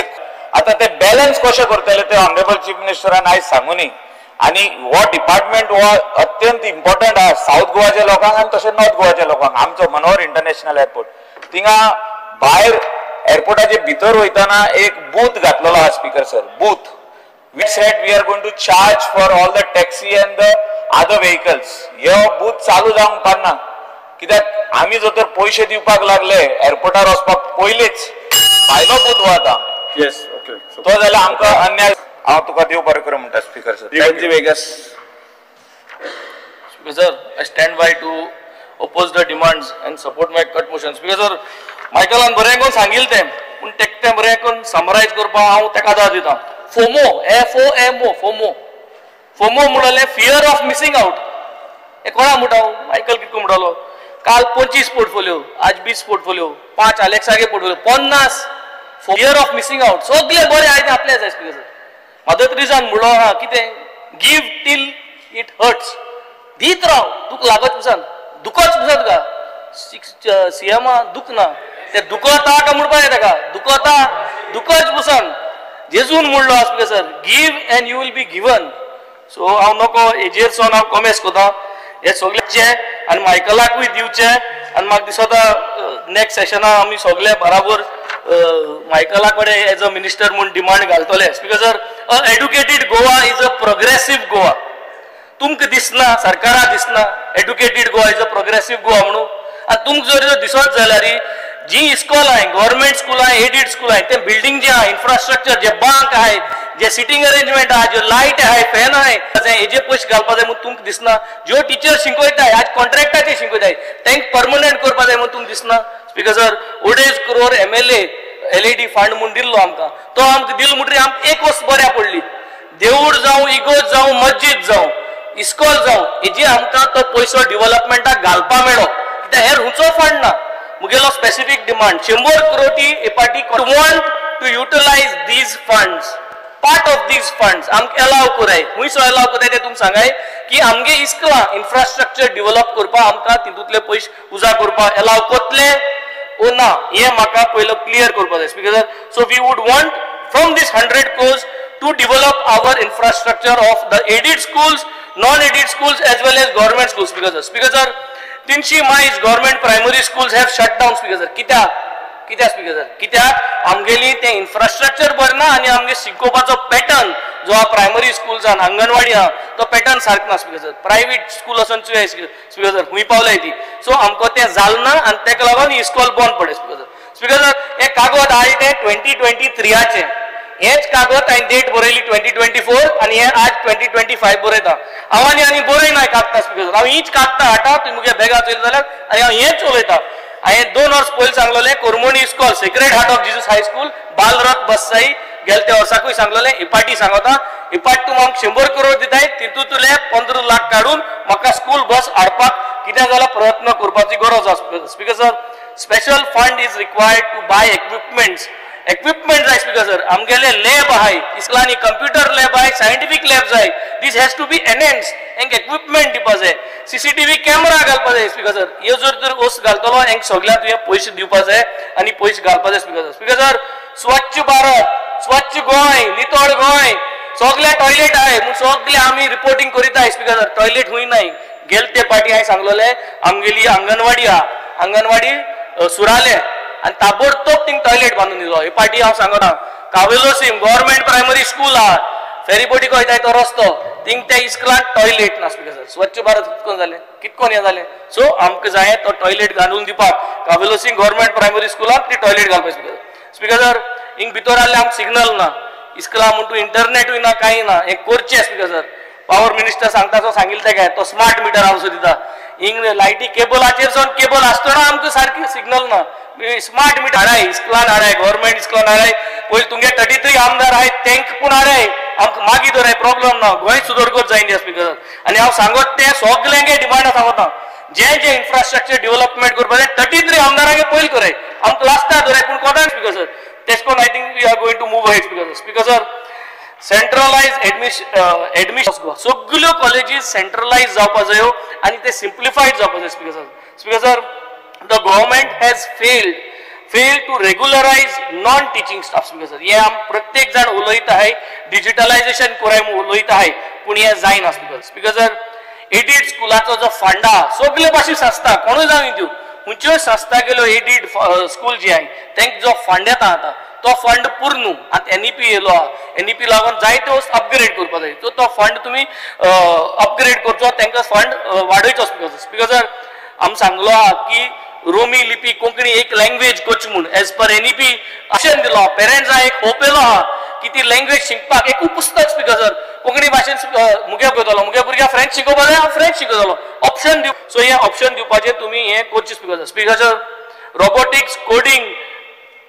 आतां ते बॅलन्स कशें करतले ते ऑनरेबल चीफ मिनिस्टरान आयज सांगुनी. आनी हो डिपार्टमेंट हो अत्यंत इम्पॉर्टंट आहा सावथ गोवाच्या लोकांक आनी तशें नॉर्थ गोवाच्या लोकांक. आमचो मनोहर इंटरनॅशनल एअरपोर्ट थिंगा भायर एअरपोर्टाचे भितर वयतना एक बूथ घातलेलो आहा speaker sir. Booth we said we are going to charge for all the taxi and the other vehicles. हे बूथ चालू जावंक पारना, कित्याक आमी जर तर पयशे दिवपाक लागले एअरपोर्टार वचपाक, पयलींच भायलो बूथ हो आतां. Yes, okay. तो जाल्यार आमकां अन्याय. हांव तुका देव बरें करूं म्हणटा speaker sir. Venzy Viegas. Speaker sir, I stand by to oppose the demands and support my cut motion. Speaker sir, मायकलान बरें करून सांगिल्लें तें, पूण तें बरें करून समरायज करपाक हांव तेका आदार दिता. FOMO, FOMO, FOMO. FOMO म्हणलें फियर ऑफ मिसिंग आउट. हें कोणा म्हणटा? मायकल कितको म्हणटालो काल 25 पोर्टफोलियो, आज 20 portfolio, 5 अलेक्सागे portfolio, 50. Fear of missing out. सगळे बरें आयते आपले जाय. स्पीकर सर, मदर तेरेसान म्हणलो आहा कितें, गिव टील it hurts. दीत राव, तुका लागत पसान दुखच पसान तुका सीएमा दुख ना, ते दुखता का म्हणपा जाय ताका, दुखता दुखच पसान. जेजून म्हणलो speaker sir, give and you will be given. So हांव नको हेजेर सावन हांव कॉमेस करता. हे सगळेचे आनी मायकलाकूय दिवचे आनी म्हाका दिसता नेक्स्ट सेशना आमी सगळे बराबर मायकला कडेन एज अ मिनिस्टर म्हूण डिमांड घालतले. Speaker sir, a educated Goa is a progressive Goa. तुमकां दिसना, सरकाराक दिसना educated Goa is a progressive Goa म्हणून. आनी तुमकां जर दिसत जाल्यार जी इस्कॉल आहाय, गव्हर्मेंट स्कूल आहाय, एडिड स्कूल आहाय, ते बिल्डींग जे आहा, इन्फ्रास्ट्रक्चर जे बांक आहाय, जे सिटींग अरेंजमेंट आहा, जे लायट आहाय, फॅन आहाय, हेजे पयशे घालपा जाय म्हूण तुमकां दिसना. ज्यो टिचर शिकयताय आज कॉन्ट्रॅक्टाचेर शिकयताय तांकां परमनंट करपा जाय म्हूण तुमकां दिसना. Speaker sir, 2.5 crore MLA LED fund म्हूण दिल्लो आमकां, तो आमकां दिलो म्हणटकीर आमकां एक वस्त बऱ्या पडली. देवूळ जावं, इगोर्ज जावं, मस्जीद जावं, इस्कॉल जावं, हेजे आमकां तो पयसो डिवलपमेंटाक घालपा मेळो. कित्याक हेर हुंचो फंड ना. मुगेलो स्पेसिफीक डिमांड 100 कोटी एपाटी want to utilise these funds, part of these funds आमकां एलाव कराय. खुंयसो एलाव कराय तें तुमकां सांगाय की आमगे इस्कलां इन्फ्रास्ट्रक्चर डिवलप करपाक आमकां तितूंतले पयशे उजा करपाक एलाव करतले ओ ना, हें म्हाका पयलो क्लियर करपाक जाय. Speaker sir, so we would want from this 100 crores to develop our infrastructure of the aided schools, non aided schools as well as government schools. Speaker sir, speaker sir, 300 miles government primary schools have shut down. Speaker sir, कित्याक? कित्याक speaker sir? कित्याक आमगेली तें infrastructure बरें ना आनी आमगे शिकोवपाचो pattern जो आहा प्रायमरी स्कूल्सान अंगणवाडी आहा तो पॅटर्न सारको ना. स्पीकर सर, प्रायवेट स्कूल वचून चोय स्पीकर सर खूंय पावलाय ती. सो आमकां तें जालें ना आनी तेका लागून इस्कॉल बंद पडलें. स्पीकर सर, स्पीकर सर, हें कागद आहा तें 2023चें. हेच कागद हांवें डेट बरयली 2024 आनी हें आज 2025 बरयता. हांव आनी आनी बरयना कागदां. स्पीकर सर, हांव हीच कागदां हाडटा, तुमी मुगे बेगा चोयली जाल्यार आनी हांव हेंच उलयता. हांवें 2 वर्स पयलीं सांगलेलें Cormoni school, Sacred Heart of Jesus high school, Balrath बससाई गेले त्या वर्साकूय सांगलेलें. इपाटी सांगता, इपाट तूं आमकां 100 करोड दिताय, तितूंतले 15 लाख काडून म्हाका स्कूल बस हाडपाक कितें जाल्यार प्रयत्न करपाची गरज आसा. Speaker sir, special fund is required to buy equipments. Equipment जाय स्पीकर सर, आमगेले लॅब आहाय इस्कुलांनी, कंप्युटर लॅब आहाय, सायंटिफीक लॅब जाय. This has to be enhance. हेंक equipment दिवपा जाय, CCTV camera घालपा जाय. स्पीकर सर, ह्यो जर तर वस्त घालतलो हेंक सगळ्यांक तुवें पयशे दिवपा जाय आनी पयशे घालपा जाय. स्पीकर सर, स्पीकर सर, स्वच्छ भारत, स्वच्छ गोंय, नितळ गोंय, सगळे टॉयलेट आहाय म्हूण सगळे आमी रिपोर्टींग करीताय. स्पीकर सर, टॉयलेट खूंय नाय. गेले ते पाटी हांवें सांगलेलें आमगेली अंगणवाडी आहा, अंगणवाडी सुराले आनी ताबडतोब थिंग टॉयलेट बांदून दिलो. हे पाटी हांव सांगना, कावेलोसीम गव्हर्मेंट प्रायमरी स्कूल आहा, फेरीबोटीक वयताय तो रस्तो, थिंग त्या इस्कुलान टॉयलेट ना. स्पीकर सर, स्वच्छ भारत कितकोन जालें, कितकोन हें जालें. सो आमकां जाय तो टॉयलेट घालून दिवपाक कावेलोसीम गव्हर्मेंट प्रायमरी स्कुलान ती टॉयलेट घालपाक. स्पीकर सर, स्पीकर सर, हिंग भितर आहले आमकां सिग्नल ना, इस्कुला म्हूण तूं इंटरनेटूय ना, कांय ना. हें करचें. स्पीकर सर, पावर मिनिस्टर सांगता तो सांगिल्लें तेका, तो स्मार्ट मिटर हांव दिता. हिंग लायटी केबलाचेर सावन केबल आसतना आमकां सारकी सिग्नल ना. स्मार्ट मिटर हाडाय, इस्कुलान हाडाय, गव्हर्मेंट इस्कुलान हाडाय. पयलीं तुमगे 33 आमदार आहाय तेंक पूण हाडाय, आमकां मागीर दवराय, प्रॉब्लम ना. गोंय सुदरगत जायना. स्पीकर सर, आनी हांव सांगत तें सगल्यांगे डिमांड सांगता, जे जे इन्फ्रास्ट्रक्चर डेव्हलपमेंट करपाक जाय 33 आमदारांगे पयलीं कराय, आमकां लास्टाक दवराय पूण कोणाक. स्पीकर सर, तेश कोन I think we are going to move ahead. Speaker sir, speaker sir, centralise admission सगल्यो कॉलेजीस सेंट्रलायज जावपा जायो आनी ते सिम्प्लिफायड जावपा जाय. Speaker sir, speaker sir, the government has failed to regularise non teaching staff. Speaker sir, हें आम प्रत्येक जाण उलयता आहाय, डिजिटलायजेशन कराय म्हूण उलयता आहाय, पूण हें जायना. स्पीकर, स्पीकर सर, एडिड स्कुलाचो जो फंड आहा सगळे भाशेन संस्था कोणूय जावं दिवं, खंयच्योय संस्था गेल्यो एडिड स्कूल जी आहाय तांकां जो फंड येता आतां तो फंड पूर्ण न्हू. आतां NEP येयलो आहा, NEP लागून जायत्यो वस्तू अपग्रेड करपा जाय, सो तो फंड तुमी अपग्रेड करचो, तांकां फंड वाडयचो. स्पीकर सर, स्पीकर सर, आमी सांगलो आहा की रोमी लिपी कोंकणी एक लँग्वेज करची म्हूण एज पर एनईपी ऑप्शन दिलो. पेरंट्सा एक होप येयलो आहा की ती लँग्वेज शिकपाक एकूय पुस्तक स्पीकर सर कोंकणी भाशेन मुगे पळयतलो, मुगे भुरग्याक फ्रेंच शिकोवपा जाय हांव फ्रेंच शिकयतलो, ऑप्शन दिव. सो हें ऑप्शन दिवपाचें तुमी हें करचें speaker sir. Speaker sir robotics coding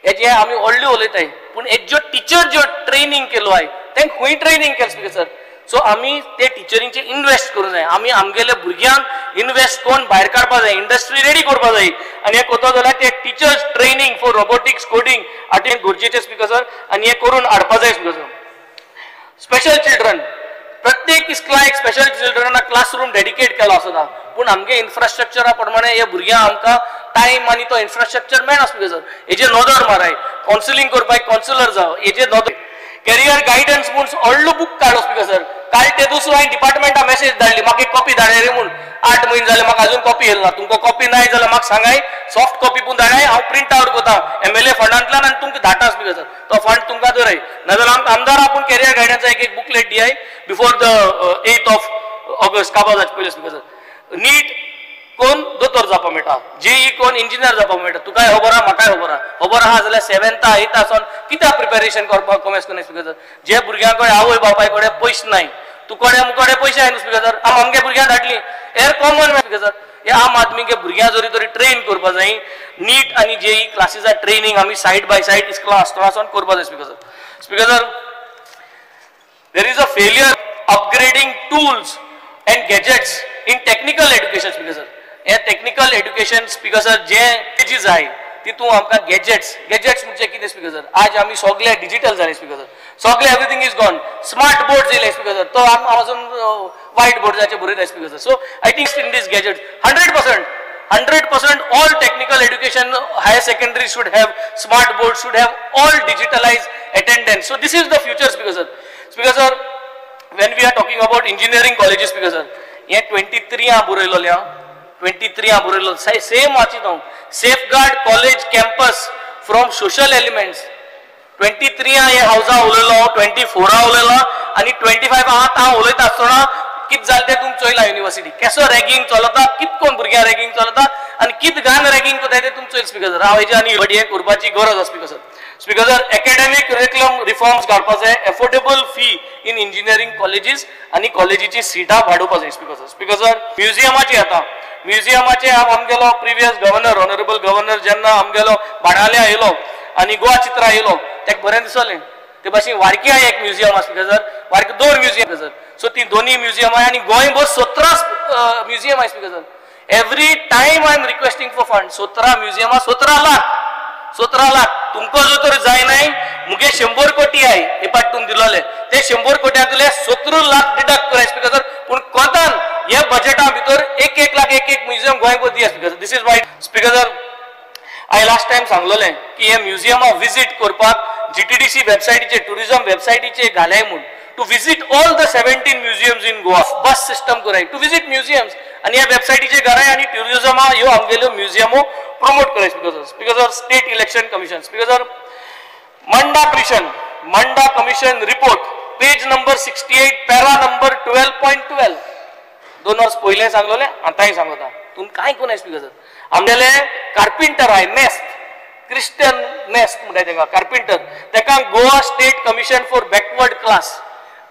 हेजें आमी व्हडलें उलयताय पूण हेज्यो टिचर ज्यो ट्रेनींग केलो आहाय तेंक खंय ट्रेनींग केलें स्पीकर सर. सो आमी ते टिचरींचे इनवेस्ट करूंक जाय, आमी आमगेले भुरग्यांक इनवेस्ट करून भायर काडपा जाय, इंडस्ट्री रेडी करपा जाय. आनी हें करता जाल्यार ते teachers training for robotics coding आनी गरजेचें स्पीकर सर आनी हें करून हाडपा जाय स्पीकर सर. स्पेशल चिल्ड्रन प्रत्येक इस्कुला एक स्पेशल चिल्ड्रनाक क्लासरूम डेडिकेट केलो आसता पूण आमगे इन्फ्रास्ट्रक्चरा प्रमाणे हे भुरग्यांक आमकां टायम आनी तो इन्फ्रास्ट्रक्चर मेळना स्पीकर सर. हेजेर नदर माराय, कावन्सिलींग करपाक कावन्सिलर जावं, हेजेर नदर. कॅरियर गायडन्स म्हूण व्हडलो बूक काडलो स्पीकर सर. काल ते दुसरो हांवें डिपार्टमेंटा मॅसेज धाडली म्हाका एक कॉपी धाडाय रे म्हूण, 8 म्हयने जाले म्हाका अजून कॉपी येयला ना. तुमकां कॉपी नाय जाल्यार म्हाका सांगाय, सॉफ्ट कॉपी पूण धाडाय, हांव प्रिंट आवट करता एमएलए फंडांतल्यान आनी तुमकां धाडटा स्पीकर सर. तो फंड तुमकां दवराय, नाजाल्यार आमकां आमदार आपूण कॅरियर गायडन्सा एक एक बुकलेट दियाय बिफोर the 8 August काबार जावचे पयलीं स्पीकर सर. नीट कोण दोतोर जावपाक मेळटा, जेई कोण इंजिनियर जावपाक मेळटा, तुकाय खबर आहा म्हाकाय खबर आहा. खबर आहा जाल्यार 7th 8th सावन कित्याक प्रिपेरेशन करपाक कॉमेस करून स्पीकर सर. जे भुरग्यां कडेन आवय बापाय कडेन पयशे नाय, तुकडे मुकडे पयशे आय न्हू स्पीकर सर, आम आमगे भुरग्यांक धाडली एर कॉमन स्पीकर सर. हे आम आदमी भुरग्यां जरी तरी ट्रेन करपा जाय, नीट आनी जेई क्लासीसा ट्रेनींग आमी सायड बाय सायड इस्कुला आसतना सावन करपा जाय speaker sir. Speaker sir there is a failure upgrading tools and gadgets in technical education speaker sir. हे टेक्निकल एड्युकेशन स्पीकर सर जे जी जाय तितून आमकां गॅजेट्स, गॅजेट्स म्हणजे कितें स्पीकर सर, आज आमी सगळे डिजिटल जाले स्पीकर सर, सगळे everything is gone. Smart board येयले स्पीकर सर, तो आम अजून व्हायट बोर्डाचे बरयता speaker sir. So I think in this gadgets 100% all technical education higher secondary should have smart board, should have all digitalize attendance. So this is the future speaker sir. Speaker sir when we are talking about engineering colleges speaker sir, हे 23 हांव बरयलोलें, हांव 23 हांव बरयलो same वाचित हांव. Safeguard college campus from social elements 23 हे हावजा उलयलो, 24 उलयलो आनी 25 आतां हांव उलयता आसतना कित जालें तें तुमी चोयलां. युनिवर्सिटी केसो रॅगिंग चलता, कित कोण भुरग्यां रॅगिंग चलता आनी कित घाण रॅगिंग करता तें तुमी चोयल स्पीकर सर. हांव हेजेर आनी हें करपाची गरज आसा speaker sir. Speaker sir academic curriculum reforms काडपा जाय, affordable fee in engineering colleges आनी कॉलेजीची सिटां वाडोवपा जाय स्पीकर सर. स्पीकर सर म्युझियमाची येता, म्युझियमाचे हांव आमगेलो प्रिवियस गव्हर्नर ऑनरेबल गव्हर्नर जेन्ना आमगेलो बाणाल्या येयलो आनी गोवा चित्रा येयलो तेका बरें दिसलें. ते भाशेन वारक्या एक म्युझियम आसा स्पीकर सर, वारक्या 2 म्युझियम सर. सो ती दोन्ही म्युझियम आहाय आनी गोंयभर 17 म्युझियम आहाय speaker sir. Every time I am requesting for fund. 17 म्युझियमां 17 lakh, 17 lakh तुमकां जो तर जाय नाय मुगे 100 कोटी आहाय हे पाट तुमी दिलोले ते 100 कोट्यांतले 17 लाख डिडक्ट कराय स्पीकर सर. पूण कोतान हे बजेटा भितर 1-1 लाख 1-1 म्युझियम गोंयभर दिया speaker sir. This is my speaker sir. हांवें लास्ट टायम सांगलोलें की हे म्युझियमां विजीट करपाक जीटीडीसी वेबसायटीचेर टुरिझम वेबसायटीचेर घालाय म्हूण to visit all the 17 museums in Goa bus system कराय टू विजीट म्युझियम्स आनी ह्या वेबसायटीचेर घालाय आनी ट्युरिझमा ह्यो आमगेल्यो म्युझियमो प्रमोट कराय speaker sir. Speaker sir state election commission speaker sir Manda commission, Manda commission report page number 68 para number 12.12 2 वर्स पयलें सांगलोलें आतांय सांगता तूं कांय कोण स्पीकर सर. आमगेले कार्पिंटर आहाय मेस्त, क्रिस्टन मेस्त म्हणटाय तेका कार्पिंटर, तेका Goa state commission for backward class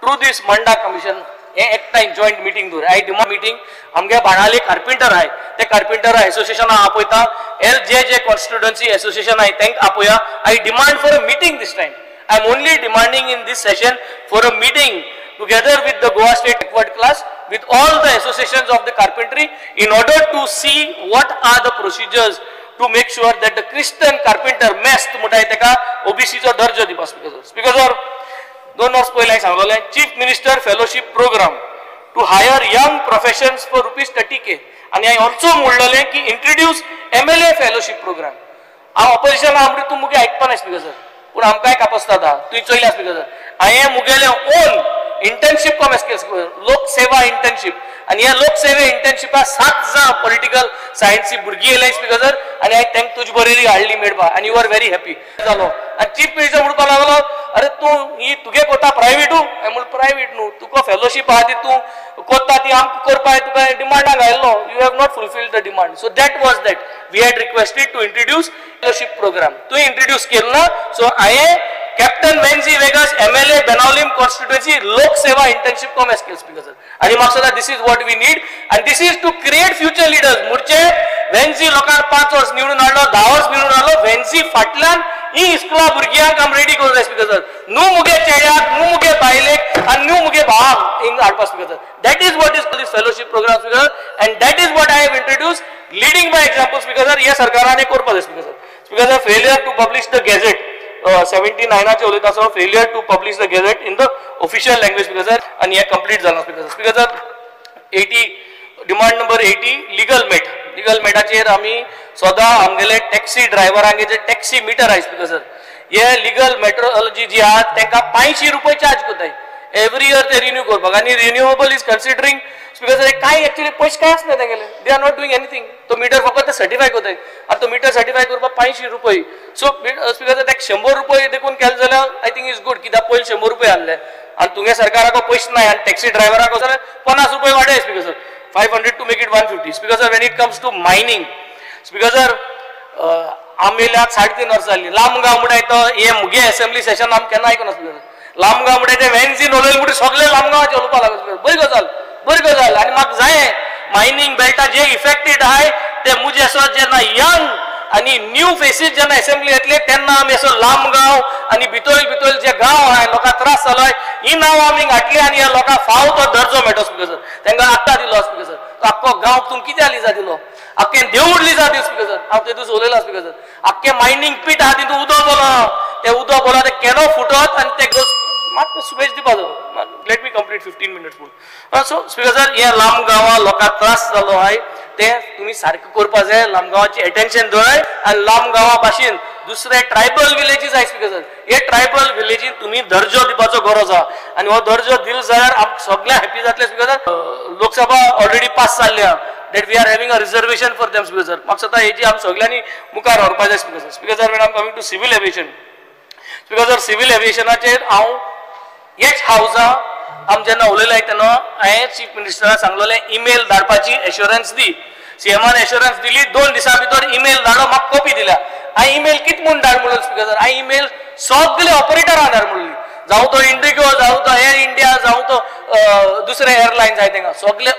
through this Manda commission हे एकठांय जॉयंट मिटींग दवर. I demand meeting आमगे बाणाली कार्पिंटर आहाय ते कार्पिंटर एसोसिएशना आपयता, एल जे जे कॉन्स्टिट्युएन्सी एसोसिएशन आहाय तेंकां आपोया. I demand for a meeting this time. I am only demanding in this session for a meeting together with the Goa State Backward Class, with all the associations of the carpentry, in order to see what are the procedures to make sure that the Christian carpenter mest म्हणटाय तेका OBC चो दर्जो दिवपा. Speaker sir. Speaker sir 2 वर्स पयलीं हांवें सांगलोलें chief minister fellowship programme to hire young professions for ₹30K आनी हांवें ऑल्सो म्हणलोलें की इंट्रोड्यूस MLA fellowship programme. हांव ऑपोजिशन आहा म्हणून तूं मुगे आयकपा नाय स्पीकर सर, पूण आमकांय कापसता तुवें चोयल्या स्पीकर सर. हांवें मुगेलें ओन इंटर्नशीप कॉमेस केली, लोकसेवा इंटर्नशीप, आनी ह्या लोकसेवे इंटर्नशिपा 7 जाण पॉलिटिकल सायन्सी भुरगीं येयले स्पीकर सर आनी हांवें तांकां तुजे बरोबर हाडली मेळपा आनी you are very happy जालो. आनी चीफ मिनिस्टर म्हणपाक लागलो अरे तूं ही तुगे कोता प्रायवेटू, हांवें म्हणलें प्रायवेट न्हू, तुका फेलोशीप आहा ती तूं कोता ती आमकां करपाक तुका डिमांडाक घायल्लो. You have not fulfilled the demand. So that was that we had requested to introduce fellowship program. तुवें इंट्रोड्यूस केलो ना. सो हांवें captain Venzy Viegas MLA Benaulim constituency Lok Seva internship commerce केलं स्पीकर सर. आनी म्हाका दिसता this is what we need आनी this is to create future leaders. मुडचे वेन्झी लोकांक 5 वर्स निवडून हाडलो, 10 वर्स निवडून हाडलो, वेन्झी फाटल्यान ही इस्कुला भुरग्यांक आमी रेडी करूंक जाय स्पीकर सर. न्हू मुगे चेड्याक, न्हू मुगे बायलेक आनी न्हू मुगे भावाक हिंग हाडपा speaker sir. That is what is this fellowship program speaker sir and that is what I have introduce leading by example speaker sir. हे सरकारान हें करपाक जाय speaker sir. Speaker sir, failure to publish the gazette 79 उलयता आसतना failure to publish the gazette in the official language speaker sir आनी हें complete जालां speaker sir. Speaker sir 80 demand number 80 legal mat. Legal मेटाचेर आमी सदां आमगेले टॅक्सी ड्रायव्हरांगे जे taxi metre आहाय speaker sir, हे लिगल मेट्रोलॉजी जी आहा तांकां 500 रुपये चार्ज करताय एवरी इयर ते रिन्यू करपाक. आनी renewable is considering speaker sir कांय एक्चुअली पयशे कांय आसना तेंगेले, they are not doing anything. तो मिटर फकत ते सर्टिफाय करताय आनी तो मिटर सर्टिफाय करपाक 500 रुपये. सो स्पीकर सर ताका 100 रुपये देखून केले जाल्यार I think is good. कित्याक पयलीं 100 रुपये आहले आनी तुगे सरकाराक पयशे नाय आनी टॅक्सी ड्रायव्हराक जाल्यार 50 रुपये वाडय speaker sir. 500 to make it 150. Speaker sir, when it comes to mining, speaker sir, आमी 3.5 वर्सां जालीं लामगांव म्हणटाय तो हे मुगे असेंब्ली सेशन आमी केन्ना आयकना स्पीकर सर. लामगांव म्हणटाय ते वेन्झीन उलयले म्हणटकीर सगळे लामगांवाचे उलोवपाक लागले स्पीकर. बरी गजाल, बरी गजाल. आनी म्हाका जाय मायनींग बेल्टा जे इफेक्टेड आहाय ते मुजे असो जेन्ना यंग आनी न्यू फेसीस जेन्ना असेंब्ली येतले तेन्ना आमी असो लामगांव आनी भितोल भितोल जे गांव आहाय लोकांक त्रास जालो ही नांव आमी घातली आनी ह्या लोकांक फाव तो दर्जो मेळटलो स्पीकर सर. तांकां आत्तां दिलो स्पीकर सर. तो आख्खो गांव तुमकां कित्याक लिजा दिलो, आख्खें देवूळ लिजा दिलो स्पीकर सर. हांव ते दीस उलयलां स्पीकर सर. आख्खें मायनींग पीट आहा तितून उदक बोला, ते उदक बोला ते केनो फुटत आनी ते मात सुबेज दिवपा. Let me complete 15 minutes पूण. सो स्पीकर सर, हे लामगांवा लोकांक त्रास जालो आहाय ते तुमी सारकें करपा जाय. लामगांवाची एटेन्शन दवराय आनी लामगांवा भाशेन दुसरे ट्रायबल विलेजीस आहाय स्पीकर सर. हे ट्रायबल विलेजीन तुमी दर्जो दिवपाचो गरज आहा आनी हो दर्जो दिलो जाल्यार आमकां सगळे हॅपी जातले speaker sir. Lok Sabha already pass जाल्ली आहा that we are having a reservation for them speaker sir. म्हाका दिसता हेजी आमी सगळ्यांनी मुखार व्हरपा जाय speaker sir. Speaker sir, when I am coming to civil aviation speaker sir, civil एविएशनाचेर हांव हेच हावजा आमी जेन्ना उलयले तेन्ना हांवें चीफ मिनिस्टराक सांगलेलें ईमेल धाडपाची एश्योरन्स दी. सीएमान एश्योरन्स दिली 2 दिसां भितर ईमेल धाडो, म्हाका कॉपी दिल्या. हांवें ईमेल कितें म्हूण धाड म्हणलो स्पीकर सर, हांवें ईमेल सगळे ऑपरेटरांक धाड म्हणली, जावं तो इंडिगो, जावं तो एअर इंडिया, जावं तो दुसरे एअरलायन्स आहाय तांकां सगळे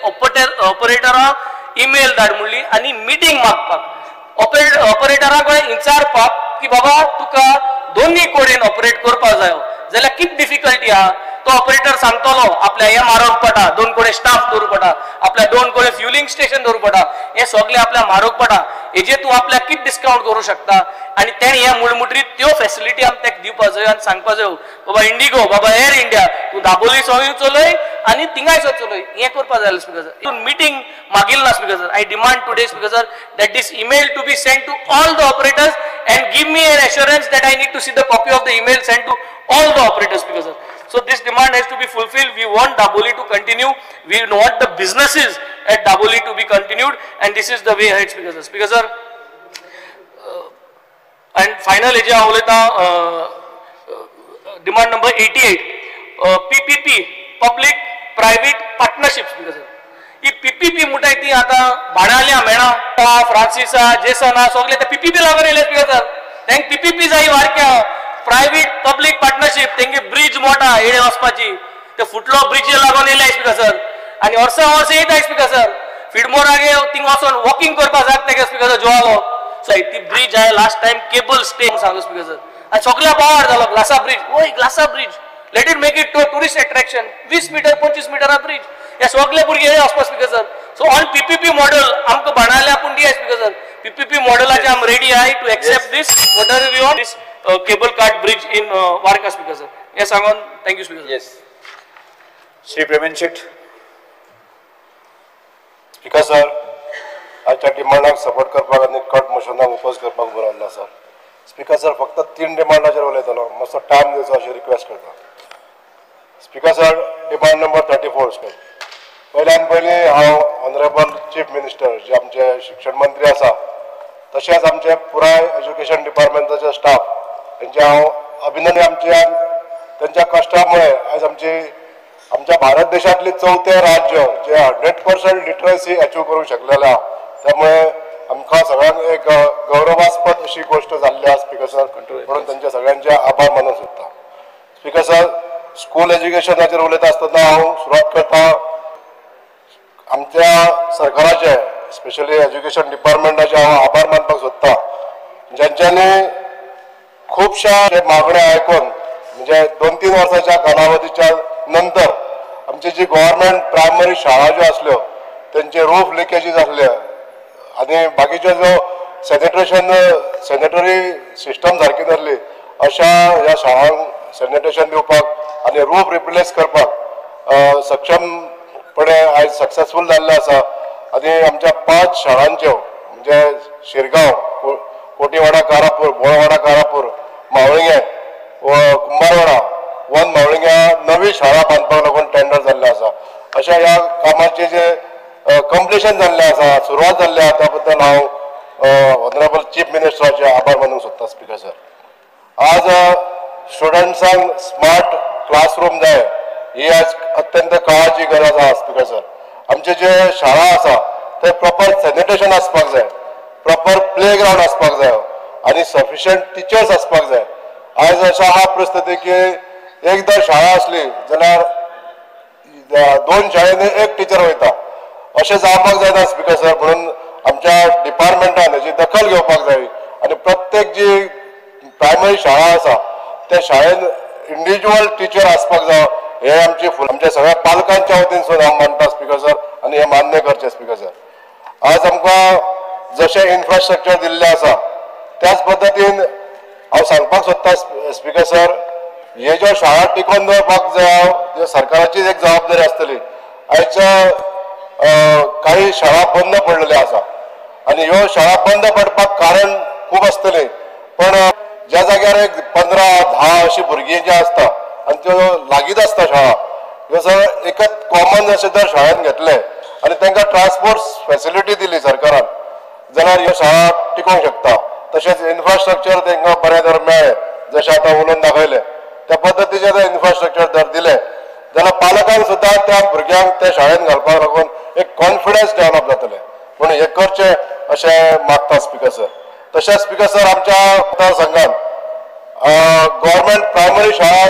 ऑपरेटरांक ईमेल धाड म्हणली आनी मिटींग मागपाक ऑपरेटरांक विचारपाक की बाबा तुका दोन्ही कडेन ऑपरेट करपाक जायो जाल्यार कितें डिफिकल्टी आहा. तो ऑपरेटर सांगतलो आपल्या हे म्हारग पडटा, 2 कडेन स्टाफ दवरूं पडटा, आपल्या 2 कडेन फ्युलिंग स्टेशन दवरूं पडटा, हे सगळे आपल्या म्हारग पडटा, हेजेर तूं आपल्याक कितें डिस्कावंट करूं शकता. आनी तेणें हे मुळमुटरी त्यो फेसिलिटी आमी ताका दिवपा जायो आनी सांगपा जायो बाबा इंडिगो, बाबा एअर इंडिया, तूं दाबोली सोय चलय आनी थिंगाय सो चलय, हें करपा जाय स्पीकर सर. मिटींग मागिल्ली ना speaker sir. I demand today speaker sir that this email to be send to all the operators and give me an assurance that I need to see the copy of the email sent to all the operators speaker sir. So this demand has to be fulfilled. We want Dabolim to continue. We want the businesses at Dabolim to be continued, and this is the way ahead speaker sir. Speaker sir, and final हेजे हांव उलयतां demand number 88 PPP public private partnership speaker sir. ही PPP म्हणटाय ती आतां भाणाल्या मेणा फ्रांसिसा जेसना सगळे ते PPP लागून येयले स्पीकर सर. तांकां पीपीपी जाय वारक्या प्रायव्हेट पब्लीक पार्टनरशीप. तेंगे ब्रिज मोठा येडे वचपाची ते फुटलो ब्रिज लागून येयले स्पीकर सर आनी वर्सां वर्सां येयता स्पीकर सर. फिडमोरागे थिंग वचोन वॉकिंग करपाक जाता तेगे स्पीकर सर जोवालो. सो ती ब्रिज आहे लास्ट टायम केबल स्टे सांगलो स्पीकर सर आनी सगळ्या पावार जालो ग्लासा ब्रिज. वय ग्लासा bridge let it make it to tourist attraction. 20 metre 25 मिटरा bridge हे सगळे भुरगे हे वचपा speaker sir. So on PPP model आमकां बाणाल्या पूण दी स्पीकर सर. पीपीपी मॉडलाचे आम रेडी आहाय to accept this whatever we want this cable cart bridge in Varca speaker sir. हे सांगून thank you speaker. Yes Shri Praveen Shet. Speaker sir, आयच्या डिमांडाक support करपाक आनी कट मोशनाक ओपोज करपाक उबो रावला सर. स्पीकर सर, फक्त 3 डिमांडाचेर उलयतलो, मातसो टायम दिवचो अशें रिक्वेस्ट करता. Speaker sir, demand number 34 sir. पयल्यान पयलीं हांव ऑनरेबल चीफ मिनिस्टर जे आमचे शिक्षण मंत्री आसा तशेंच आमचे पुराय एज्युकेशन डिपार्टमेंटाचे स्टाफ हेंचे हांव अभिनंदन. आमच्या तेंच्या कश्टा मुळे आयज आमची आमच्या भारत देशातले चौथे राज्य जे 100% लिटरसी अचीव करूंक शकलेले आहा. त्यामुळे आमकां सगळ्यांक एक गौरवास्पद अशी गोष्ट जाल्ली आहा स्पीकर सर, म्हणून तांचे सगळ्यांचे आभार मानूंक सोदता. स्पीकर सर, स्कूल एज्युकेशनाचेर उलयता आसतना हांव सुरवात करता आमच्या सरकाराचे, स्पेशली एज्युकेशन डिपार्टमेंटाचे हांव आभार मानपाक सोदता, ज्यांच्यानी खुबश्या मागण्या आयकून म्हणजे 2-3 वर्साच्या कालावधीच्या नंतर आमची जी गव्हर्मेंट प्रायमरी शाळा ज्यो आसल्यो तेंचे रूफ लिकेजीस आसले आनी बाकीच्यो जो सॅनिटेशन सॅनिटरी सिस्टम सारकी नासली, अशा ह्या शाळांक सॅनिटेशन दिवपाक आनी रूफ रिप्लेस करपाक सक्षमपणे आयज सक्सेसफूल जाल्लें आसा. आनी आमच्या 5 शाळांच्यो म्हणजे शिरगांव, कोटीवाडा कारापूर, बोळवाडा कारापूर, मावळिंगे, कुंभारवाडा, वन मावळिंग्या नवी शाळा बांदपाक लागून टेंडर जाल्लें आसा. अशा ह्या कामाचें जे कंप्लिशन जाल्लें आसा, सुरवात जाल्ली आसा, त्या बद्दल हांव ऑनरेबल चीफ मिनिस्टराचे आभार मानूंक सोदता. स्पीकर सर, आज स्टुडंट्सांक स्मार्ट क्लासरूम जाय ही आज अत्यंत काळाची गरज आसा. स्पीकर सर, आमचे जे शाळा आसा ते प्रॉपर सॅनिटेशन आसपाक जाय, प्रॉपर प्ले ग्रावंड आसपाक जाय आनी सफिशियंट टिचर्स आसपाक जाय. आयज अशा आहा परिस्थिती की एकदा शाळा आसली जाल्यार 2 शाळेंनी 1 टिचर वयता, अशें जावपाक जायना स्पीकर सर. म्हणून आमच्या डिपार्टमेंटान हेची दखल घेवपाक जाय आनी प्रत्येक जी प्रायमरी शाळा आसा त्या शाळेन इंडिव्युज्युअल टिचर आसपाक जाय, हे आमची आमच्या सगळ्या पालकांच्या वतीनसून हांव मानता स्पीकर सर, आनी हें मान्य करचें स्पीकर सर. आज आमकां जशें इन्फ्रास्ट्रक्चर दिल्लें आसा त्याच पद्दतीन हांव सांगपाक सोदता स्पीकर सर, हे ज्यो शाळा टिकोवन दवरपाक जाय ह्यो सरकाराची एक जबाबदारी आसतली. आयच्या काही शाळा बंद पडलेल्यो आसा आनी ह्यो शाळा बंद पडपाक कारण खूब आसतलें, पण ज्या जाग्यार एक 15-10 अशी भुरगीं जी आसता आनी त्यो लागींच आसता शाळा, ह्यो सगळें एकच कॉमन अशें जर शाळेन घेतलें आनी तांकां ट्रान्सपोर्ट फेसिलिटी दिली सरकारान जाल्यार ह्यो शाळा टिकोवंक शकता. तशेंच इन्फ्रास्ट्रक्चर तांकां बरें जर मेळ्ळें, जशें आतां उलोवन दाखयलें त्या पद्दतीचें जर इन्फ्रास्ट्रक्चर जर दिलें जाल्यार पालकांक सुद्दां त्या भुरग्यांक त्या शाळेन घालपाक लागून एक कॉन्फिडन्स डेवलप जातलें, म्हणून हें करचें अशें मागता स्पीकर सर. तशेंच स्पीकर सर, आमच्या मतदारसंघान गव्हर्मेंट प्रायमरी शाळा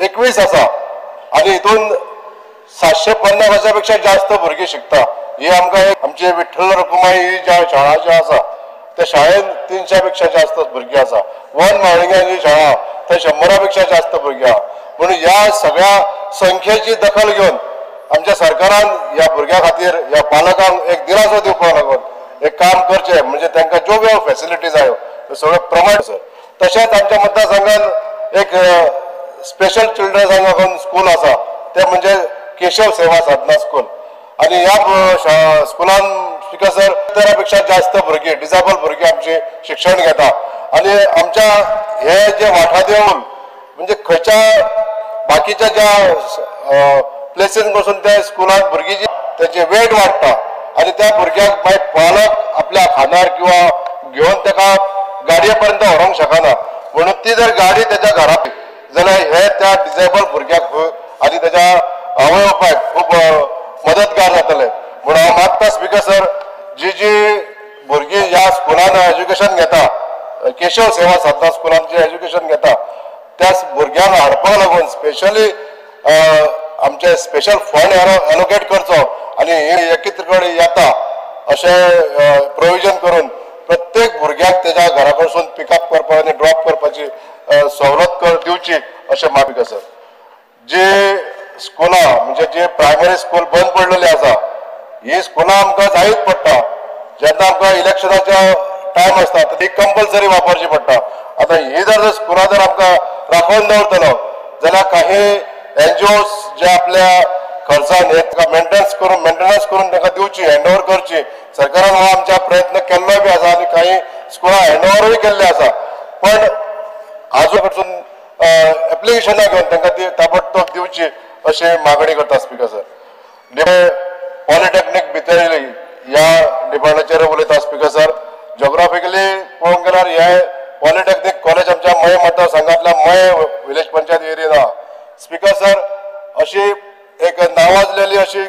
21 आसा आनी हितून 750 पेक्षा जास्त भुरगीं शिकता. ही आमकां एक आमची विठ्ठल रखुमाई ही ज्या शाळा ज्या आसा त्या शाळेन 300 पेक्षा जास्त भुरगीं आसा, वन मावळिंग्या जी शाळा थंय 100 पेक्षा जास्त भुरगीं आहा. म्हणून ह्या सगळ्या संख्येची दखल घेवन आमच्या सरकारान ह्या भुरग्यां खातीर ह्या पालकांक एक दिलासो दिवपाक लागून एक काम करचें, म्हणजे तांकां ज्यो ज्यो फेसिलिटी जायो त्यो सगळ्यो प्रमाण सर. तशेंच आमच्या मतदारसंघान एक स्पेशल चिल्ड्रन्सांक लागून स्कूल आसा, तें म्हणजे केशव सेवा साधना स्कूल, आनी ह्या स्कुलान स्पीकर सर 13 पेक्षा जास्त भुरगीं डिसेबल भुरगीं आमची शिक्षण घेता. आनी आमच्या हे जे वाठा देवूल म्हणजे खंयच्या बाकीच्या ज्या प्लेसीन बसून त्या स्कुलान भुरगीं जी तेंचे वेट वाडटा आनी त्या भुरग्यांक मागीर पालक आपल्या खांदार किंवा घेवन ताका गाडये पर्यंत व्हरूंक शकना, म्हणून ती जर गाडी तेच्या घरा जाल्यार हे त्या डिसेबल भुरग्याक आनी तेच्या आवय बापायक खूब मदतगार जातले. म्हणून हांव मागता स्पीकर सर, जी जी भुरगीं ह्या स्कुलान एज्युकेशन घेता, केशव सेवा साधना स्कुलान जे एज्युकेशन घेता त्या भुरग्यांक हाडपाक लागून स्पेशली आमचे स्पेशल फंड एलोकेट करचो आनी हे एकत्र कडेन येता अशें प्रोविजन करून प्रत्येक भुरग्याक तेज्या घरा कडसून पिकअप करपाक आनी ड्रॉप करपाची सवलत दिवची अशें मागता सर. जी स्कुलां म्हणजे जे प्रायमरी स्कूल बंद पडलेली आसा ही स्कुलां आमकां जायच पडटा, जेन्ना आमकां इलेक्शनाच्या टायम आसता ती कंपल्सरी वापरची पडटा. आतां ही जर स्कुलां जर आमकां राखून दवरतलो जाल्यार काही एनजीओस जे आपल्या खर्चान हे मेंटेनन्स करून तांकां दिवची, हँड ओवर करची. सरकारान हो आमच्या प्रयत्न केल्लो बी आसा आनी काही स्कुलां हँड ओवरूय केल्ले आसा, पण आजू कडसून एप्लिकेशनां घेवन तांकां ती ताबडतोब दिवची अशी मागणी करता स्पीकर सर. पॉलिटेक्नीक भितरली ह्या डिपार्टमेंटाचेर उलयता स्पीकर सर. जोग्राफिकली पळोवंक गेल्यार हे पॉलिटेक्नीक कॉलेज आमच्या मये मतदारसंघांतल्या मये विलेज पंचायत एरियेन आहा. स्पीकर सर, अशी एक नावाजलेली अशी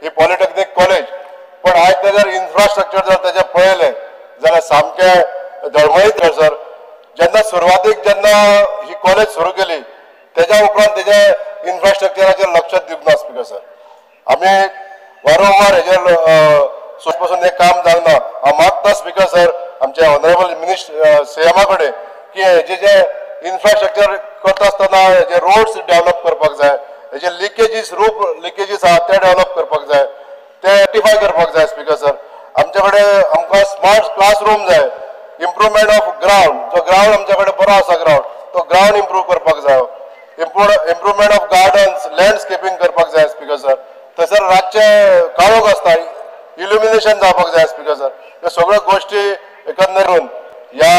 ही पॉलिटेक्निक कॉलेज, पण आयज ते जर इन्फ्रास्ट्रक्चर जर तेजें पळयलें जाल्यार सामकें डळमळीत सर. जेन्ना सुरवातीक जेन्ना ही कॉलेज सुरू केली तेज्या उपरांत तेजे इन्फ्रास्ट्रक्चराचेर लक्ष दिवंक ना स्पीकर सर. आमी वारंवार हेजेर पसून हें काम जावंक ना. हांव मागता स्पीकर सर आमचे ऑनरेबल मिनिस्टर सीएमा कडेन की हेजे जे इन्फ्रास्ट्रक्चर करता आसतना हेजे रोड्स डेव्हलप करपाक जाय, हेजे लिकेजीस रूप लिकेजीस आहा ते डेव्हलप करपाक जाय, ते रेक्टिफाय करपाक जाय स्पीकर सर. आमचे कडेन आमकां स्मार्ट क्लासरूम जाय, इम्प्रुवमेंट ऑफ ग्रावंड, जो ग्रावंड आमचे कडेन बरो आसा ग्रावंड, तो ग्रावंड इम्प्रूव करपाक जाय, इम्प्रुवमेंट ऑफ गार्डन्स, लँडस्केपिंग करपाक जाय स्पीकर सर. थंयसर रातचे काळोख आसता, इल्युमिनेशन जावपाक जाय स्पीकर सर. ह्यो सगळ्यो गोश्टी एकंदर करून ह्या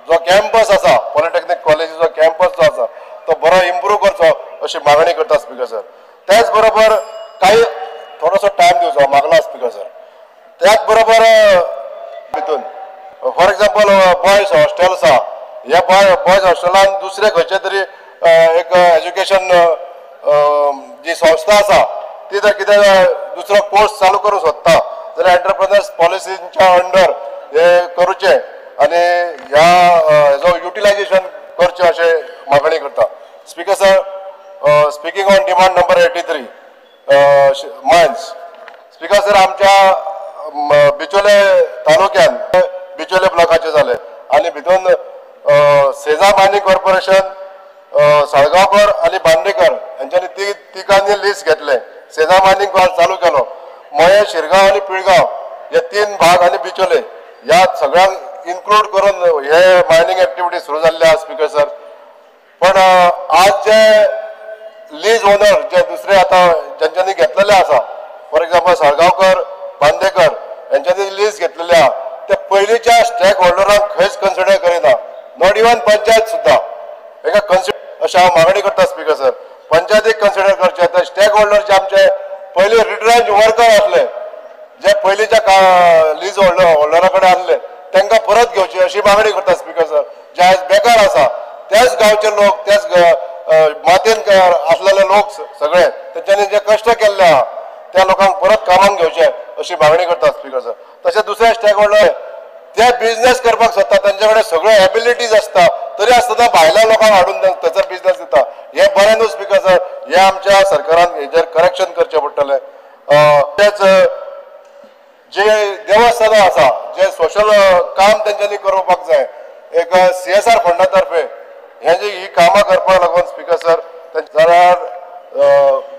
जो कॅम्पस आसा पॉलिटेक्निक कॉलेजीचो कॅम्पस जो आसा तो बरो इम्प्रूव करचो अशी मागणी करता स्पीकर सर. त्याच बरोबर काही थोडोसो टायम दिवचो मागला स्पीकर सर. त्याच बरोबर भितून फॉर एग्जाम्पल बॉयज हॉस्टेल आसा, ह्या बॉयज हॉस्टेलान दुसरे खंयचे तरी एक एज्युकेशन जी संस्था आसा ती जर कितें दुसरो कोर्स चालू करूंक सोदता जाल्यार एंटरप्रेनर्स पॉलिसीच्या अंडर हे करूचें आनी ह्या हेजो युटिलायजेशन करचें अशें मागणी करता. Speaker sir, speaking on demand number 83 mines. Speaker sir, आमच्या बिचोले तालुक्यान बिचोले ब्लॉकाचे जाले आनी भितून सेजा मायनिंग कॉर्पोरेशन, साळगांवकर आनी बांदेकर हेंच्यांनी तिगांनी लिस्ट घेतलें. सेजा मायनिंग चालू केलो, मये, शिरगांव आनी पिळगांव हे 3 भाग आनी बिचोले ह्या सगळ्यांक इन्क्लूड करून हे मायनिंग एक्टिविटी सुरू जाल्ले आसा स्पीकर सर. पण आज जे लीज ओनर जे दुसरे आतां जेंच्यांनी घेतलेले आसा, फॉर एग्जाम्पल साळगांवकर, बांदेकर हेंच्यांनी लीज घेतलेले आहा, ते पयलींच्या स्टेक होल्डरांक खंयच कन्सिडर करिना, not even panchayat सुद्दां एका कन्सिडर अशें हांव मागणी करता स्पीकर सर. पंचायतीक कन्सिडर करचें, तर स्टेक होल्डर जे आमचे पयलीं रिट्रेंच वर्कर आसले जे पयलींच्या लीज होल्डरा कडेन आसले तांकां परत घेवची अशी मागणी करता स्पीकर सर. जे आयज बेकार आसा त्याच गांवचे लोक, त्याच मातयेन आसलेले लोक सगळे तेंच्यांनी जे कश्ट केल्ले आहा त्या लोकांक परत कामाक घेवचे अशी मागणी करता स्पीकर सर. तशें दुसरे स्टेक होल्डर ते बिजनेस करपाक सोदता, तेंचे कडेन सगळ्यो एबिलिटीज आसता तरी आसतना भायल्या लोकांक हाडून थंयसर बिजनेस दिता, हें बरें न्हू स्पीकर सर. हें आमच्या सरकारान हेजेर करेक्शन करचें पडटलें. तेच जे देवस्थानां आसा जे सोशल काम तेंच्यांनी करपाक जाय, एक CSR फंडा तर्फे हे जे ही कामां करपाक लागून स्पीकर सर जाल्यार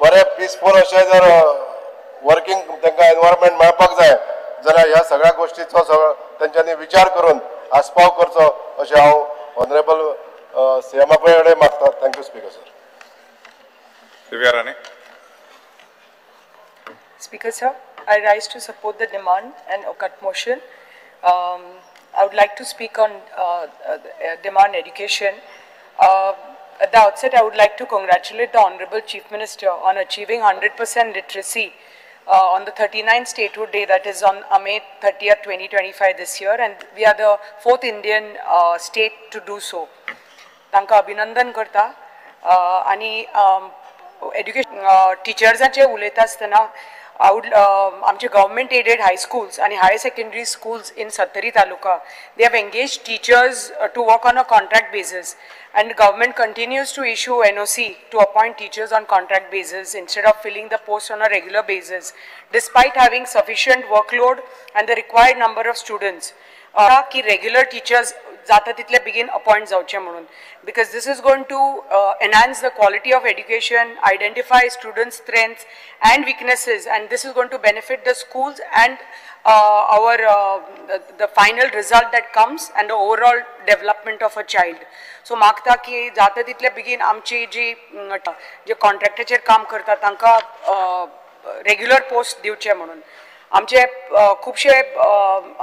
बरें पिसफूल अशें जर वर्किंग तांकां एनवायरमेंट मेळपाक जाय जाल्यार ह्या सगळ्या गोश्टीचो सगळो तेंच्यांनी विचार करून आस्पाव करचो अशें हांव ऑनरेबल सीएमा कडेन मागता. Thank you speaker sir. Divya Rane. Speaker sir, I rise to support the demand and cut motion. I would like to speak on demand education. At the outset, I would like to congratulate the Honorable Chief Minister on achieving 100% literacy on the 39th Statehood Day, that is on May 30th, 2025 this year, and we are the 4th Indian state to do so. Tanka abhinandan karta ani education teachers उलयता आसतना I would आमचे government aided high schools and higher secondary schools in Sattari Taluka, they have engaged teachers to work on a contract basis, and government continues to issue NOC to appoint teachers on contract basis instead of filling the post on a regular basis, despite having sufficient workload and the required number of students. Ki regular teachers जाता तितले बेगीन appoint जावचे म्हणून, because this is going to enhance the quality of education, identify students strengths and weaknesses, and this is going to benefit the schools and our the final result that comes and the overall development of a child. So मागता की जाता तितले बेगीन आमची जी जे कॉन्ट्रॅक्टाचेर काम करता तांकां रेग्युलर पोस्ट दिवचे म्हणून. आमचे खुबशे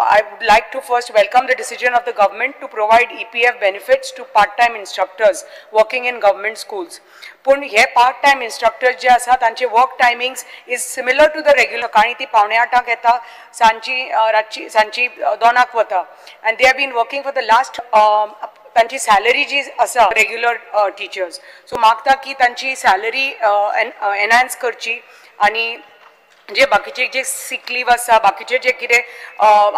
I would like to first welcome the decision of the government to provide EPF benefits to part time instructors working in government schools. पूण हे पार्ट टायम इन्स्ट्रक्टर्स जे आसा तांचे work timings is similar to the regular. सकाळी ती 7:45 येता, सांजची रातची सांजची 2 वता, and they have been working for the last तांची सॅलरी जी आसा रेग्युलर टिचर्स, सो मागता की तांची सॅलरी एनहान्स करची आनी जे बाकीचे जे सिक लीव आसा, बाकीचे जे कितें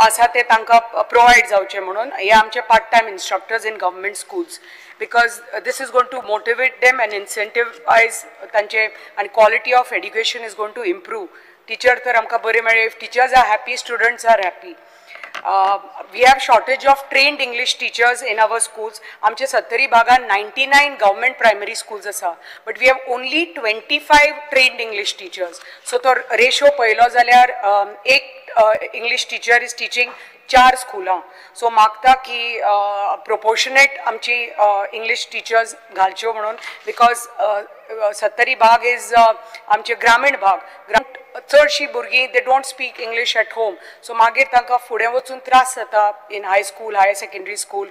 आसा ते तांकां प्रोवायड जावचे म्हणून. हे आमचे part time instructors in government schools, because this is going to motivate them and incentivise तांचे, आनी quality of education is going to improve. Teacher तर आमकां बरे मेळ्ळे, if teachers are happy, students are happy. We have shortage of trained English teachers in our schools. आमचे सत्तरी भागान 99 government primary schools आसा, but we have only 25 trained English teachers. So तो ratio पळयलो जाल्यार एक इंग्लीश टिचर is teaching 4 स्कुलां. So मागता की प्रोपोर्शनेट आमची इंग्लीश टिचर्स घालच्यो म्हणून, because Sattari भाग is आमचे ग्रामीण भाग, चडशीं भुरगीं they don't speak English at home. So मागीर तांकां फुडें वचून त्रास जाता in high school, higher secondary school,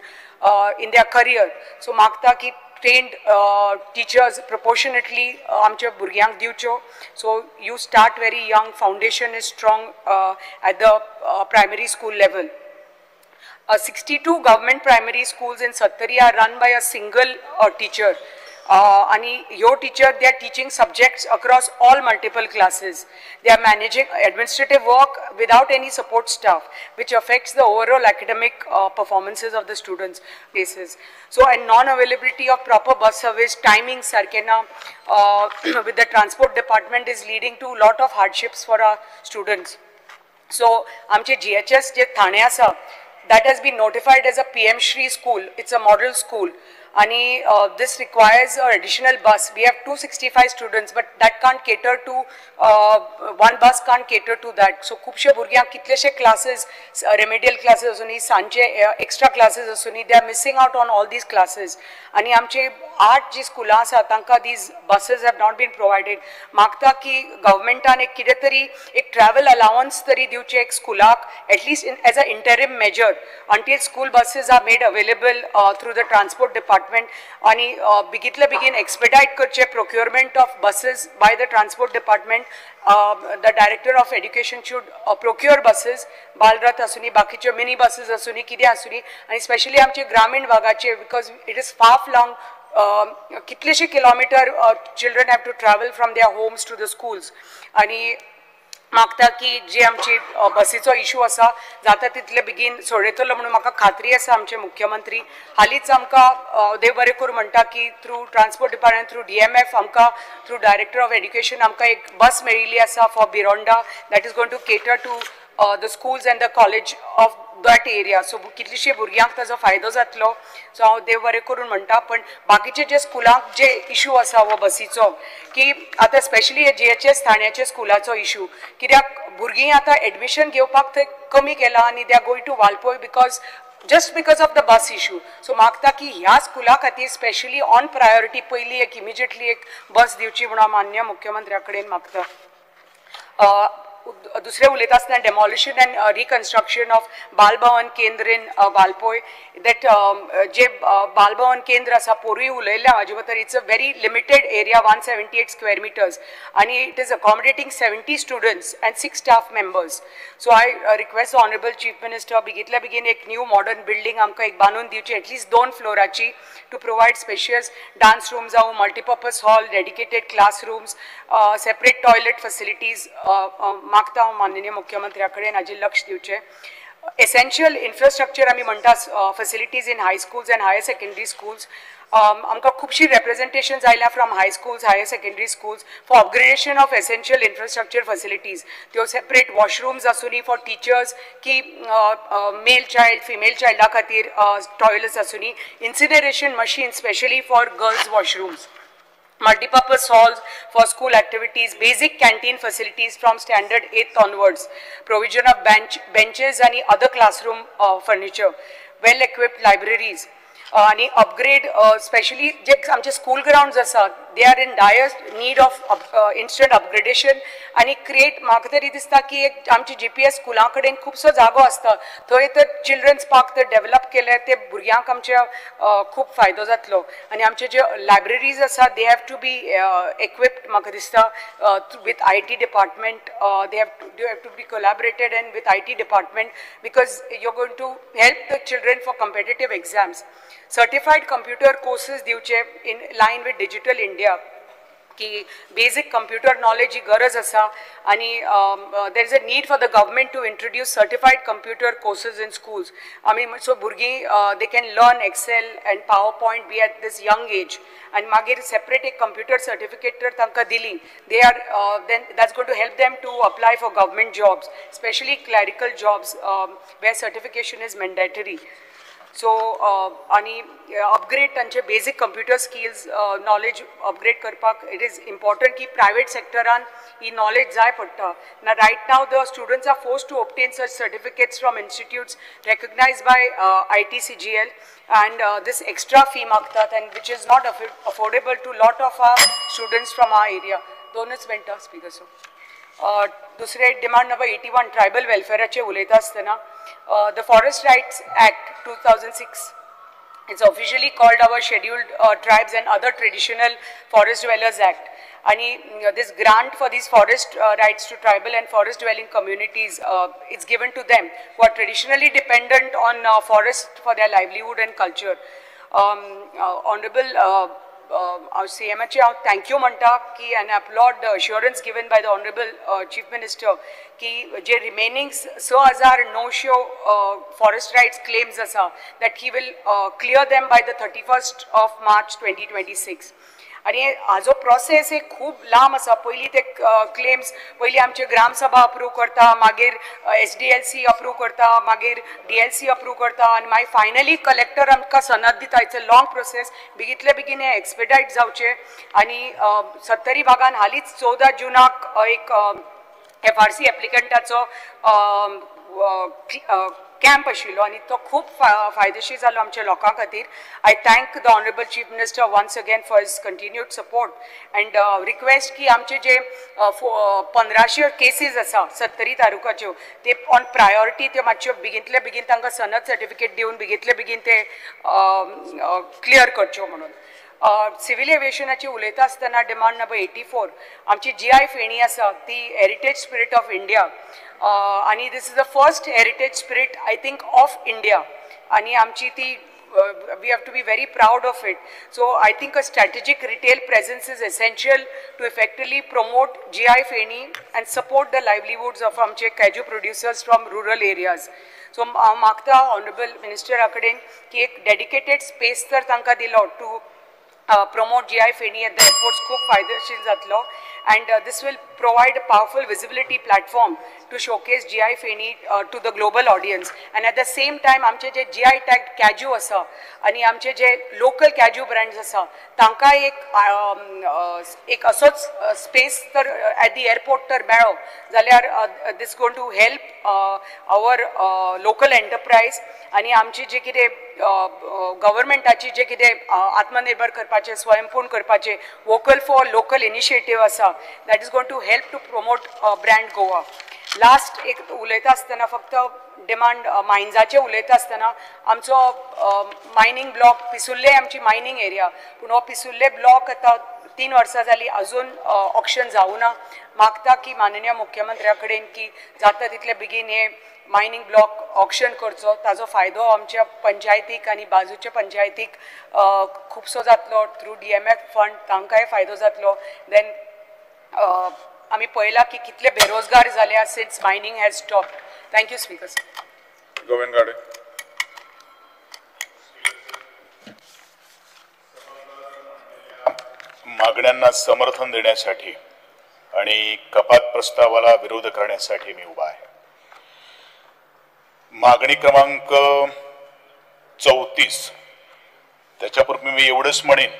in their career. So मागता की ट्रेन्ड टिचर्स प्रोपोर्शनेटली आमच्या भुरग्यांक दिवच्यो. So you start very young, foundation is strong at the primary school level. 62 government primary schools in Sattari are run by a single teacher. आणि ह्यो teacher they are teaching subjects across all multiple classes. They are managing administrative work without any support staff, which affects the overall academic performances of the students basis. So and non availability of proper bus service timing सारखे ना with the transport department is leading to lot of hardships for our students. So आमचे GHS जे ठाणे आसा, that has been notified as a PM Shri school. It's a model school. आणि this requires an additional bus. We have 265 students, but that can't cater to, one bus can't cater to that. So खुबशे भुरग्यांक कितलेशे classes, remedial classes आसूनी, सांजचे extra classes आसूनी, they are missing out on all these classes. आनी आमचे 8 जी स्कुलां आसा तांकां these buses have not been provided. मागता की गव्हर्मेंटान एक कितें तरी एक ट्रॅवल अलावन्स तरी दिवचें एक स्कुलाक, at least in as a interim measure until school buses are made available through the transport department. आणि बेगीतले बेगीन एक्सपेडायट करचे procurement of buses by the transport department. The director of education should procure buses, Balrath आसूनी, बाकीच्यो mini बसीस आसूनी, कितें आसूनी, आनी specially आमचे ग्रामीण भागाचे, because it is far flung, कितलेशे kilometre children have to travel from their homes to the schools. आनी मागता की जे आमची बसीचो इशू आसा जाता तितले बेगीन सोडयतलो म्हणून म्हाका खात्री आसा. आमचे मुख्यमंत्री हालींच आमकां देव बरें करूं म्हणटा की through transport department, through DMF आमकां, थ्रू डायरेक्टर ऑफ एड्युकेशन आमकां एक बस मेळिल्ली आसा for Bironda, that is going to cater to the schools and the college of that area. So कितलीशी भुरग्यांक ताजो फायदो जातलो. सो हांव देव बरें करून म्हणटा. पण बाकीचे जे स्कुलांक जे इशू आसा हो बसीचो, की आतां स्पेशली GHS ठाण्याचे स्कुलाचो इशू, कित्याक भुरगीं आतां एडमिशन घेवपाक थंय कमी केलां आनी they are going to Valpoi because just because of the bus issue. So मागता की ह्या स्कुला खातीर स्पेशली ऑन प्रायोरिटी पयली एक इमिजिएटली एक बस दिवची म्हणून हांव माननीय मुख्यमंत्र्या कडेन मागता. दुसरें उलयता आसतना demolition and reconstruction of Balbhavan Kendra in Valpoi. That जे बालभवन केंद्र आसा, पोरूय उलयल्लें हांव हाजे बद्दल, it's a very limited area, 178 square meters, आनी it is accommodating 70 students and 6 staff members. So I request honourable chief minister बेगीतल्या बेगीन एक न्यू मॉडर्न बिल्डींग आमकां एक बांदून दिवची, at least 2 फ्लोराची, to provide spacious dance room जावं, multipurpose hall, dedicated classrooms, separate toilet facilities. मागता हांव माननीय मुख्यमंत्र्या कडेन हाजेर लक्ष दिवचें. एसेन्शियल इन्फ्रास्ट्रक्चर आमी म्हणटा facilities in high schools and higher secondary schools. आमकां खुबशीं रेप्रेजेंटेशन्स आयल्या from high schools, higher secondary schools for upgradation of essential infrastructure facilities. त्यो सेपरेट वॉशरूम्स आसूनी फॉर टिचर्स, की मेल चायल्ड फिमेल चायल्डा खातीर टॉयलट्स आसूनी, incineration machine specially for girls washrooms, multipurpose halls for school activities, basic canteen facilities from standard 8th onwards, provision of benches and other classroom furniture, well equipped libraries, आणि upgrade specially जे आमचे school grounds आसा, They are in dire need of instant upgradation आनी create म्हाका तरी दिसता की एक आमची जीपीएस स्कुलां कडेन खुबसो जागो आसता थंय तर चिल्ड्रन्स पार्क तर डेवलप केले ते भुरग्यांक आमच्या खूब फायदो जातलो. आनी आमचे जे लायब्ररीज आसा they have to be equipped म्हाका दिसता with IT department. They have to be collaborated and with IT department because you are going to help the children for competitive exams. Certified computer courses दिवचे in line with digital India की basic computer knowledge ही गरज आसा आनी there is a need for the government to introduce certified computer courses in schools. आमी so भुरगीं they can learn Excel and PowerPoint be at this young age आनी मागीर separate एक computer certificate तर तांकां दिली they are then that's going to help them to apply for government jobs, specially clerical jobs where certification is mandatory. So आनी upgrade तांचे basic computer skills knowledge upgrade करपाक it is important की private सेक्टरान ही knowledge जाय पडटा. ना right now the students are forced to obtain such certificates from institutes recognised by ITCGL and this extra fee मागतात and which is not affordable to lot of our students from our area. दोनच मिनटां speaker sir. दुसरे demand number 81 tribal वेलफेअराचे उलयता आसतना the forest rights act 2006 it's officially called our scheduled tribes and other traditional forest dwellers act आनी this grant for these forest rights to tribal and forest dwelling communities it's given to them who are traditionally dependent on forest for their livelihood and culture. Honourable सीएमाचे हांव thank you म्हणटा की and applaud the assurance given by the honourable chief minister की जे remaining 6,900 forest rights claims आसा that he will clear them by the 31st of March 2026. आनी हाजो process एक खूब लांब आसा. पयलीं ते क्लेम्स पयलीं आमचे ग्रामसभा अप्रूव करता, मागीर SDLC approve करता, मागीर DLC approve करता आनी मागीर फायनली कलेक्टर आमकां सनद दिता. It's a long process. बेगींतले बेगीन हें एक्सपेडायट जावचें. आनी सत्तरी भागान हालींच 14 जूनाक एक FRC एप्लिकंटाचो कॅम्प आशिल्लो आनी तो खूब फायदेशीर जालो आमच्या लोकां खातीर. I thank the honourable chief minister once again for his continued support and request की आमचे जे 1500 केसीज आसा सत्तरी तालुक्याच्यो ते ऑन प्रायोरिटी त्यो मातश्यो बेगींतले बेगीन तांकां सनद सर्टिफिकेट दिवन बेगींतले बेगीन ते क्लियर करच्यो म्हणून. सिव्हील एविएशनाची उलयता आसतना डिमांड नंबर 84 आमची GI फेणी आसा ती हेरिटेज स्पिरीट ऑफ इंडिया आनी this is the first heritage spirit I think of India आनी आमची ती we have to be very proud of it. So I think a strategic retail presence is essential to effectively promote GI Feni and support the livelihoods of आमचे cashew producers from rural areas. So हांव मागता honourable मिनिस्टरा कडेन की एक dedicated space तर तांकां दिलो to promote GI Feni at the airports खूब फायदेशीर जातलो and this will provide a powerful visibility platform to showcase GI Feni to the global audience and at the same time आमचे जे GI tag कॅज्यू आसा आनी आमचे जे local cashew brands आसा तांकां एक असोच स्पेस तर एट the airport तर मेळ्ळो जाल्यार this going to help our local enterprise आनी आमची जे कितें गव्हर्मेंटाची जे कितें आत्मनिर्भर करपाचें स्वयंपूर्ण करपाचें वोकल फॉर लोकल इनिशिएटीव आसा that is going to help to promote brand Goa. Last एक उलयता आसतना फक्त डिमांड मायन्साचें उलयता आसतना आमचो मायनींग ब्लॉक पिसुल्ले आमची मायनींग एरिया पूण हो पिसुल्ले ब्लॉक आतां 3 वर्सां जालीं अजून ऑक्शन जावं ना. मागता की माननीय मुख्यमंत्र्या कडेन की जाता तितले बेगीन हे मायनींग ब्लॉक ऑक्शन करचो, ताजो फायदो आमच्या पंचायतीक आनी बाजूच्या पंचायतीक खुबसो जातलो थ्रू DMF fund तांकांय फायदो जातलो. देन आमी पळयलां की कितले बेरोजगार जाल्या since mining has stopped. Thank you speaker sir. Govind Gade. मागण्यांना समर्थन देण्यासाठी आणि कपात प्रस्तावाला विरोध करण्यासाठी मी उभा आहे. मागणी क्रमांक 34 त्याच्यापूर्वी मी एवढंच म्हणेन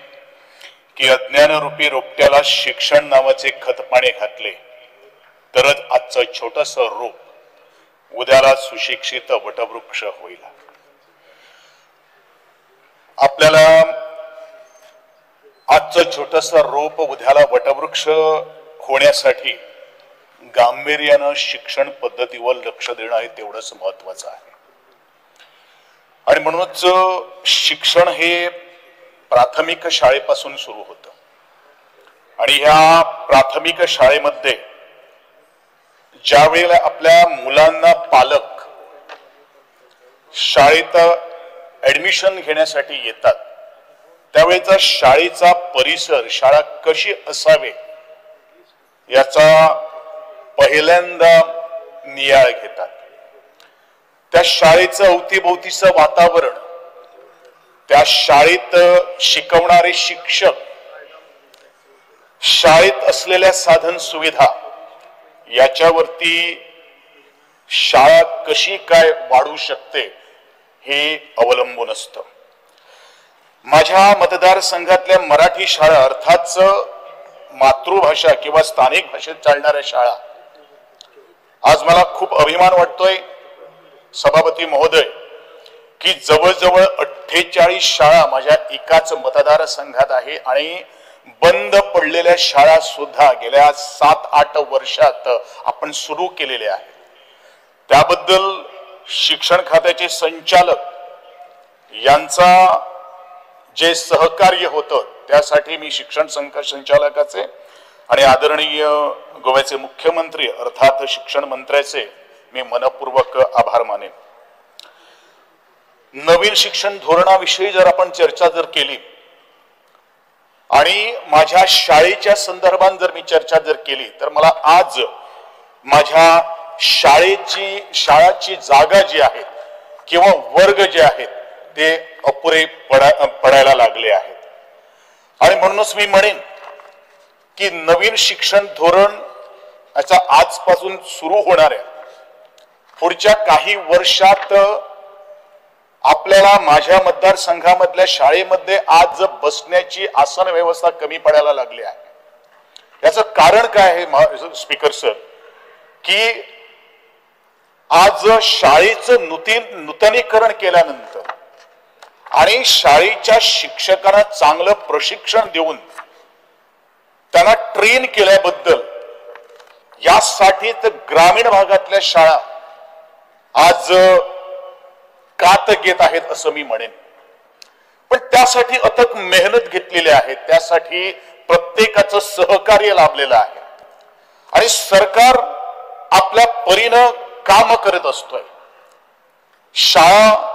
की अज्ञानरूपी रोपट्याला शिक्षण नावाचे खतपाणी घातले तरच आजचं छोटंसं रोप उद्याला सुशिक्षित वटवृक्ष होईल. आपल्याला आजचं छोटंसं रोप उद्याला वटवृक्ष होण्यासाठी गांभीर्यानं शिक्षण पद्धतीवर लक्ष देणं हे तेवढंच महत्वाचं आहे. आणि म्हणूनच शिक्षण हे प्राथमिक शाळेपासून सुरू होतं आणि ह्या प्राथमिक शाळेमध्ये ज्या वेळेला आपल्या मुलांना पालक शाळेत ऍडमिशन घेण्यासाठी येतात त्यावेळेचा शाळेचा परिसर, शाळा कशी असावे याचा पहिल्यांदा नियाळ घेतात. त्या शाळेचं अवतीभोवतीचं वातावरण, त्या शाळेत शिकवणारे शिक्षक, शाळेत असलेल्या साधन सुविधा याच्यावरती शाळा कशी काय वाढू शकते हे अवलंबून असतं. माझ्या मतदारसंघातल्या मराठी शाळा, अर्थात मातृभाषा किंवा स्थानिक भाषेत चालणाऱ्या शाळा, आज मला खूप अभिमान वाटतोय सभापती महोदय की जवळजवळ 48 शाळा माझ्या एकाच मतदारसंघात आहे आणि बंद पडलेल्या शाळा सुद्धा गेल्या 7-8 वर्षात आपण सुरू केलेल्या आहेत. त्याबद्दल शिक्षण खात्याचे संचालक यांचा जे सहकार्य होतं त्यासाठी मी शिक्षण संचालकाचे आणि आदरणीय गोव्याचे मुख्यमंत्री अर्थात शिक्षण मंत्र्याचे मी मनपूर्वक आभार मानेन. नवीन शिक्षण धोरणाविषयी जर आपण चर्चा जर केली आणि माझ्या शाळेच्या संदर्भात जर मी चर्चा जर केली तर मला आज माझ्या शाळाची जागा जी आहे किंवा वर्ग जे आहेत ते अपुरे पडायला लागले आहेत. आणि म्हणूनच मी म्हणेन की नवीन शिक्षण धोरण याचा आजपासून सुरू होणार आहे. पुढच्या काही वर्षात आपल्याला माझ्या मतदारसंघामधल्या शाळेमध्ये आज बसण्याची आसन व्यवस्था कमी पडायला लागली आहे. याचं कारण काय आहे स्पीकर सर, की आज शाळेचं नूतनीकरण केल्यानंतर आणि शाळेच्या शिक्षकांना चांगलं प्रशिक्षण देऊन त्यांना ट्रेन केल्याबद्दल यासाठीच ग्रामीण भागातल्या शाळा आज कात घेत आहेत असं मी म्हणेन. पण त्यासाठी अथक मेहनत घेतलेली आहे, त्यासाठी प्रत्येकाचं सहकार्य लाभलेलं आहे आणि सरकार आपल्या परीनं काम करत असतोय. शाळा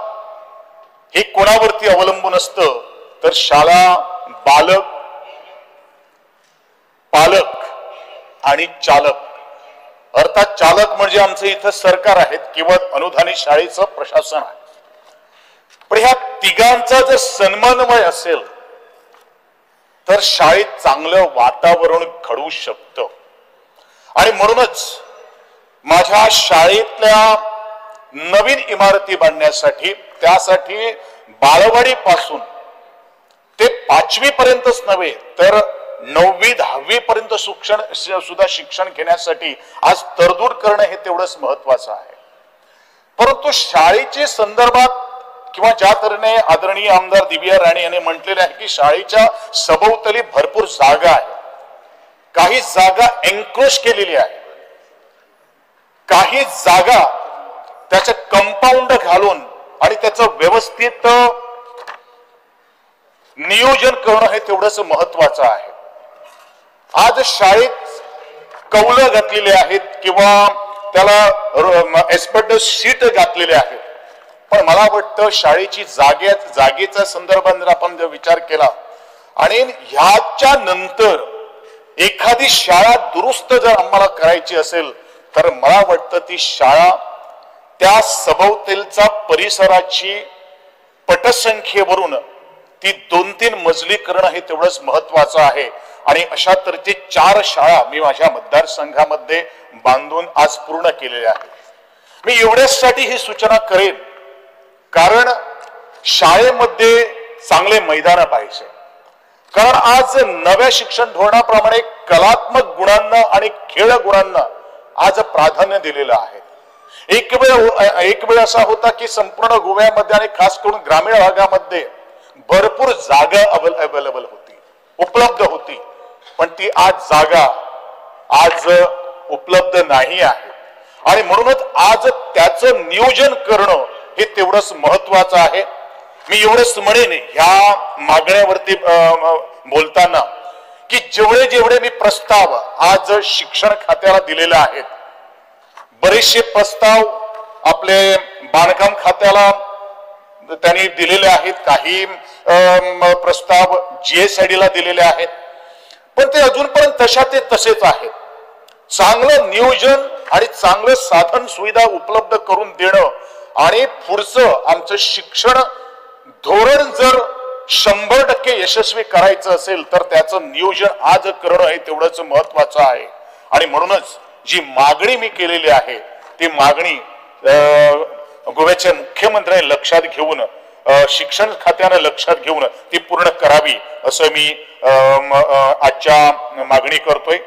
हे कोणावरती अवलंबून असतं तर शाळा बालक, पालक आणि चालक, अर्थात चालक म्हणजे आमचं इथं सरकार आहेत किंवा अनुदानित शाळेचं प्रशासन आहे. पण ह्या तिघांचा जर समन्वय असेल तर शाळेत चांगलं वातावरण घडू शकतं. आणि म्हणूनच माझ्या शाळेतल्या नवीन इमारती बांधण्यासाठी त्यासाठी बालवाडी पासून ते 5वी पर्यंतच नव्हे तर 9वी 10वी पर्यंत सुद्धा शिक्षण घेण्यासाठी आज तरतूद करणं हे तेवढंच महत्वाचं आहे. परंतु शाळेच्या संदर्भात किंवा ज्या तऱ्हेने आदरणीय आमदार दिव्या राणे यांनी म्हटलेले आहे की शाळेच्या सभोवताली भरपूर जागा आहे, काही जागा एन्क्रोच केलेली आहे, काही जागा त्याचं कंपाऊंड घालून आणि त्याचं व्यवस्थित नियोजन करणं हे तेवढंच महत्वाचं आहे. आज शाळेत कौलं घातलेली आहेत किंवा त्याला एस्पेक्ट शीट घातलेले आहेत, पण मला वाटतं शाळेची जागेचा संदर्भात जर आपण जर विचार केला आणि ह्याच्या नंतर एखादी शाळा दुरुस्त जर आम्हाला करायची असेल तर मला वाटतं ती शाळा त्या सभोवतालचा परिसराची पटसंख्येवरून ती 2-3 मजली करणं हे तेवढंच महत्वाचं आहे. आणि अशा तऱ्हेचे 4 शाळा मी माझ्या मतदारसंघामध्ये बांधून आज पूर्ण केलेल्या आहेत. मी एवढ्यासाठी ही सूचना करेन कारण शाळेमध्ये चांगले मैदान पाहिजे, कारण आज नव्या शिक्षण धोरणाप्रमाणे कलात्मक गुणांना आणि खेळ गुणांना आज प्राधान्य दिलेलं आहे. एक वेळ असा होता की संपूर्ण गोव्यामध्ये आणि खास करून ग्रामीण भागामध्ये भरपूर जागा अवेलेबल होती, उपलब्ध होती, पण ती आज जागा आज उपलब्ध नाही आहे. आणि म्हणूनच आज त्याचं नियोजन करणं हे तेवढंच महत्वाचं आहे. मी एवढंच म्हणेन ह्या मागण्यावरती बोलताना की जेवढे जेवढे मी प्रस्ताव आज शिक्षण खात्याला दिलेले आहेत, बरेचसे प्रस्ताव आपले बांधकाम खात्याला त्यांनी दिलेले आहेत, काही प्रस्ताव GSID ला दिलेले आहेत, पण ते अजूनपर्यंत तशा ते तसेच आहेत. चांगलं नियोजन आणि चांगलं साधन सुविधा उपलब्ध करून देणं आणि पुढचं आमचं शिक्षण धोरण जर 100% यशस्वी करायचं असेल तर त्याचं नियोजन आज करणं हे तेवढंच महत्वाचं आहे. आणि म्हणूनच जी मागणी मी केलेली आहे ती मागणी गोव्याच्या मुख्यमंत्र्यांनी लक्षात घेऊन, शिक्षण खात्याने लक्षात घेऊन ती पूर्ण करावी असं मी आजच्या मागणी करतोय.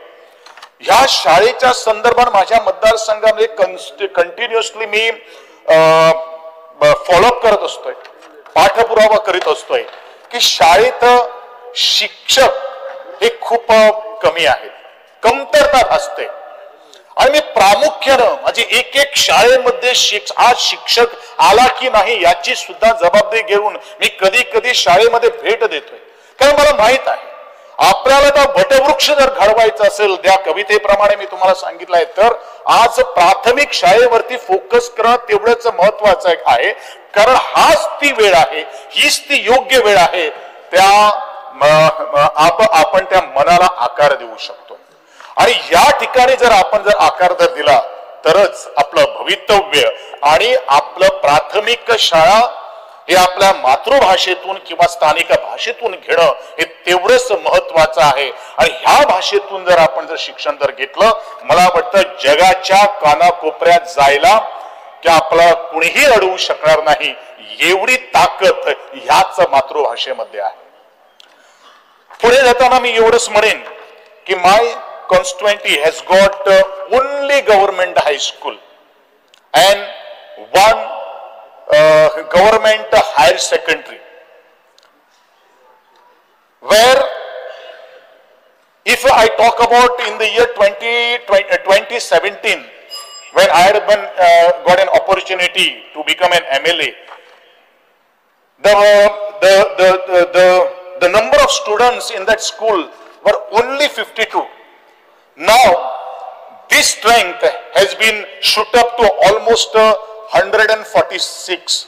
ह्या शाळेच्या संदर्भात माझ्या मतदारसंघामध्ये कंटिन्युअसली मी फॉलोअप करत असतोय, पाठपुरावा करीत असतोय की शाळेत शिक्षक हे खूप कमी आहेत, कमतरता भासते. आणि मी प्रामुख्यानं माझी एक एक शाळेमध्ये आज शिक्षक आला की नाही याची सुद्धा जबाबदारी घेऊन मी कधी कधी शाळेमध्ये भेट देतोय, कारण मला माहित आहे आपल्याला तर वटवृक्ष जर घडवायचं असेल त्या कवितेप्रमाणे मी तुम्हाला सांगितलं आहे, तर आज प्राथमिक शाळेवरती फोकस करणं तेवढंच महत्वाचं आहे, कारण हाच ती वेळ आहे, हीच ती योग्य वेळ आहे त्या आपण त्या मनाला आकार देऊ शकतो. आणि या ठिकाणी जर आपण जर आकार जर दिला तरच आपलं भवितव्य आणि आपलं प्राथमिक शाळा हे आपल्या मातृभाषेतून किंवा स्थानिक भाषेतून घेणं हे तेवढंच महत्वाचं आहे. आणि ह्या भाषेतून जर आपण जर शिक्षण जर घेतलं, मला वाटतं जगाच्या कानाकोपऱ्यात जायला की आपला कुणीही अडवू शकणार नाही, एवढी ताकद ह्याच मातृभाषेमध्ये आहे. पुढे जाताना मी एवढंच म्हणेन की my constituency has got only government high school and one government higher secondary, where if I talk about in the year 2017, when I had been got an opportunity to become an MLA, the number of students in that school were only 52. Now this strength has been shoot up to almost 146.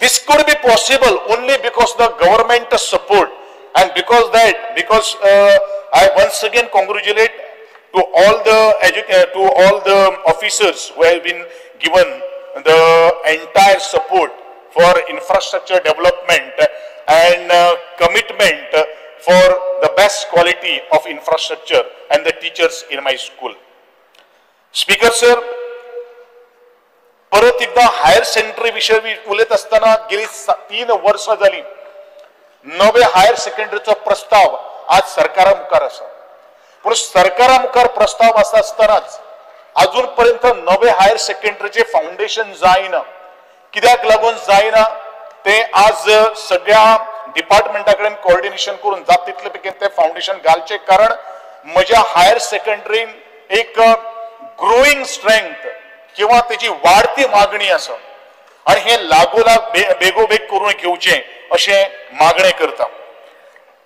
This could be possible only because the government support, and because I once again congratulate to all the to all the officers who have been given the entire support for infrastructure development and commitment for the best quality of infrastructure and the teachers in my school. Speaker sir, परत एकदा higher secondary विषयी उलयत आसतना गेली 3 वर्सां जाली नवे higher सेकंडरीचो प्रस्ताव आज सरकारा मुखार आसा. पूण सरकारा मुखार प्रस्ताव आसा आसतनाच अजून पर्यंत नवे हायर सेकंडरीचे फाउंडेशन जायना. कित्याक लागून जायना ते आज सगळ्या डिपार्टमेंटा कडेन कोऑर्डिनेशन करून जात तितले बेगीन ते फाउंडेशन घालचे, कारण म्हज्या हायर सेकंडरीन एक ग्रोईंग स्ट्रेंथ किंवा तेजी वाढती मागणी आसा आणि हे लागोलाग बेगोबेग करून घेवचें अशें मागणें करता.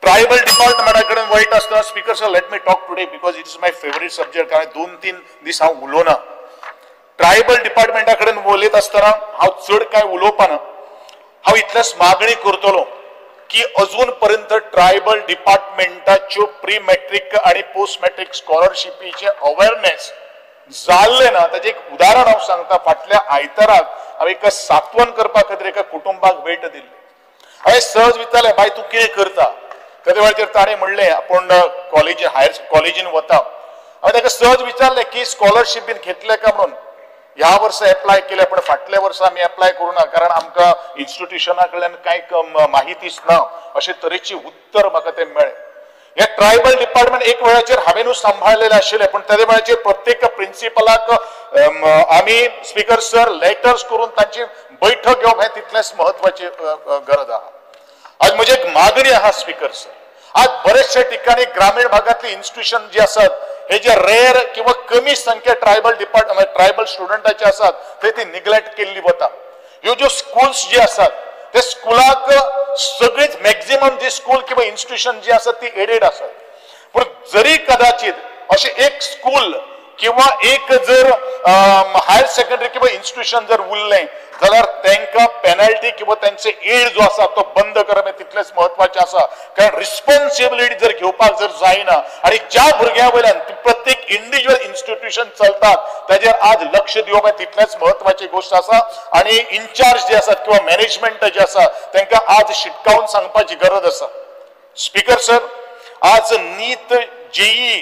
ट्रायबल डिपार्टमेंटा कडेन वयता आसतना speaker sir, let me talk today because it is my favourite subject, कारण 2-3 दीस हांव उलोवना. ट्रायबल डिपार्टमेंटा कडेन उलयत आसतना हांव चड कांय उलोवपाना, हांव इतलेच मागणी करतलो की अजून पर्यंत ट्रायबल डिपार्टमेंटाच्यो प्री मॅट्रीक आणि पोस्ट मॅट्रीक स्कॉलरशिपीचे अवेअरनेस जाल्लें ना. ताजें एक उदाहरण हांव सांगता. फाटल्या आयताराक हांव एका सांत्वन करपा खातीर एका कुटुंबाक भेट दिल्ली. हांवें सहज विचारलें, बाय तूं कितें करता? तेदे वेळाचेर ताणें म्हणलें आपूण कॉलेजी हायर कॉलेजीन वता. हांवें ताका सहज विचारलें की स्कॉलरशीप बीन घेतले काय म्हणून. ह्या वर्सा एप्लाय केलें, पूण फाटल्या वर्सा आमी एप्लाय करूं ना, कारण आमकां इन्स्टिट्युशना कडल्यान कांय माहितीच ना अशे तरेची उत्तर म्हाका तें मेळ्ळें. हे ट्रायबल डिपार्टमेंट एक वेळाचेर हांवेनूच सांबाळलेलें आशिल्लें, पूण तेदे वेळाचेर प्रत्येक प्रिन्सिपलाक आमी स्पीकर सर लेटर्स करून तांची बैठक घेवप हें तितलेंच म्हत्वाची गरज आहा. आज म्हजी एक मागणी आहा स्पीकर सर, आज बरेचशे ठिकाणी ग्रामीण भागातली इन्स्टिट्यूशन जी आसात हे जे रेअर किंवा कमी संख्या ट्रायबल डिपार्टमेंट ट्रायबल स्टुडंटाचे आसात ते ती निग्लेक्ट केल्ली वता. ह्यो ज्यो स्कूल्स जी आसात ते स्कुलाक सगळीच मॅक्झिमम जी स्कूल किंवा इन्स्टिट्यूशन जी आसात ती एडेड आसात. पूण जरी कदाचित अशें एक स्कूल किंवा एक जर हायर सेकंडरी किंवा इन्स्टिट्यूशन जर उरलें जाल्यार तांकां पेनल्टी किंवा तांचे एड जो आसा तो बंद करप हें तितलेंच म्हत्वाचें आसा. कारण रिस्पॉन्सिबिलिटी जर घेवपाक जर जायना आनी ज्या भुरग्यां वयल्यान प्रत्येक इंडिव्युज्युअल इन्स्टिट्यूशन चलतात ताजेर आज लक्ष दिवप हें तितलेंच म्हत्वाची गोश्ट आसा. आनी इन्चार्ज जे आसात किंवा मॅनेजमेंट जे आसा तांकां आज शिटकावन सांगपाची गरज आसा. स्पीकर सर, आज NEET JEE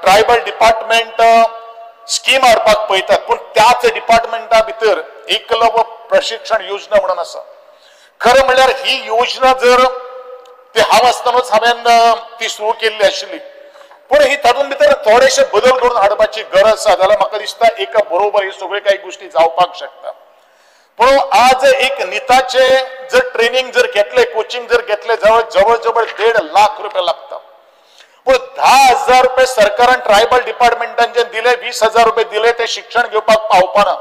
tribal department scheme हाडपाक पळयतात, पूण त्याच डिपार्टमेंटा भितर एकलव्य प्रशिक्षण योजना म्हणून आसा. खरें म्हणल्यार ही योजना जर ती हांव आसतनाच हांवें ती सुरू केल्ली आशिल्ली, पूण ही तातूंत भितर थोडेशे बदल करून हाडपाची गरज आसा. जाल्यार म्हाका दिसता एका बरोबर ही सगळ्यो काही गोश्टी जावपाक शकता. पूण आज एक निताचे जर ट्रेनिंग जर घेतले, कोचिंग जर घेतले, जवळ जवळ 1.5 लाख रुपये लागता. पूण 10,000 रुपये सरकारान ट्रायबल डिपार्टमेंटान जे दिले, 20,000 रुपये दिले ते शिक्षण घेवपाक पावपाना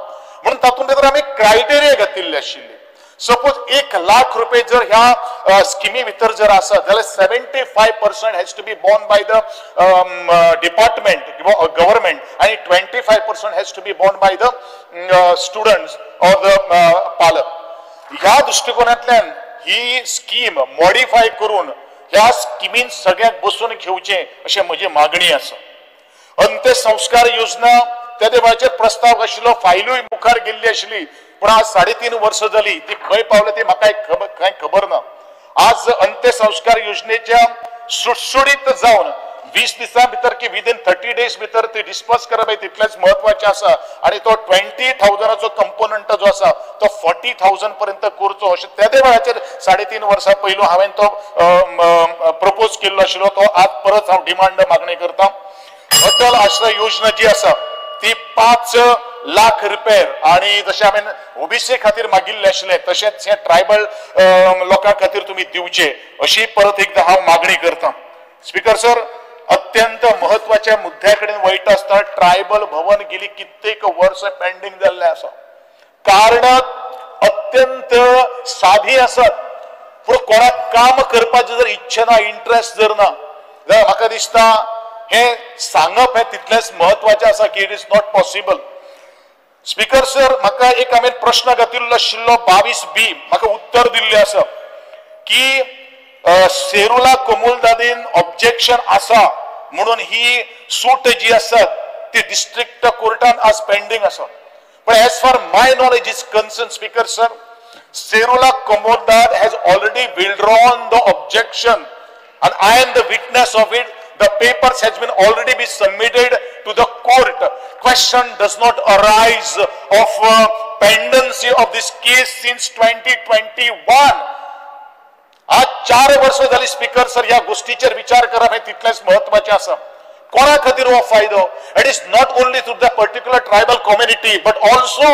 म्हणून तातूंत भितर आमी क्रायटेरिया घातिल्ले आशिल्ले. सपोज 1 लाख रुपये जर ह्या स्किमी भितर जर आसा जाल्यार 75% has to be borne by the department किंवा गव्हर्मेंट आनी 25% has to be borne by the students or the पालक. ह्या दृश्टिकोनांतल्यान ही स्कीम मॉडिफाय करून ह्या स्किमीन सगळ्यांक बसून घेवचें अशें म्हजी मागणी आसा. अंत्यसंस्कार योजना त्या वेळाचेर प्रस्ताव आशिल्लो, फायलूय मुखार गेल्ली आशिल्ली, पूण आज 3.5 वर्सां जाली ती खंय पावल्या ती म्हाका कांय खबर ना. आज अंत्यसंस्कार योजनेच्या सुटसुटीत जावन 20 दिसां भितर की विदीन 30 डेज भितर ती डिस्पर्स करप हें तितलेंच म्हत्वाचें आसा. आनी तो 20,000 कंपोनंट जो आसा तो 40,000 पर्यंत करचो अशें त्या वेळाचेर 3.5 वर्सां पयलू हांवें तो प्रपोज केल्लो आशिल्लो, तो आज परत हांव डिमांड मागणी करता. अटल आश्रय योजना जी आसा ती 5 लाख रुपये आनी जशें हांवें ओबीसी खातीर मागिल्लें आशिल्लें तशेंच हे ट्रायबल लोकां खातीर तुमी दिवचे अशी परत एकदां हांव मागणी करता. स्पीकर सर, अत्यंत महत्वाच्या मुद्द्या कडेन वयता आसतना ट्रायबल भवन गेली कित्येक वर्सां पेंडींग जाल्लें आसा. कारणां अत्यंत सादी आसात, पूण कोणाक काम करपाची जर इच्छा ना, इंट्रस्ट जर ना जाल्यार म्हाका दिसता हे सांगप हें तितलेंच म्हत्वाचें आसा की it is not possible. Speaker sir, म्हाका एक हांवें प्रश्न घातिल्लो आशिल्लो 22B, म्हाका उत्तर दिल्लें आसा की सेरुला कोमुलदादीन ऑब्जेक्शन आसा म्हणून ही सूट जी आसा ती डिस्ट्रिक्ट कोर्टान आज पेंडींग आसा. पण as far my knowledge is concern speaker sir, Serula Comunidade has already withdrawn the objection and I am the witness of it. The papers has been already be submitted to the court. Question does not arise of pendency of this case since 2021. आज 4 वर्सां जाली speaker sir, ह्या गोष्टीचेर विचार करप हें तितलेंच म्हत्वाचें आसा. कोणा खातीर हो फायदो? It is not only to the particular tribal community but also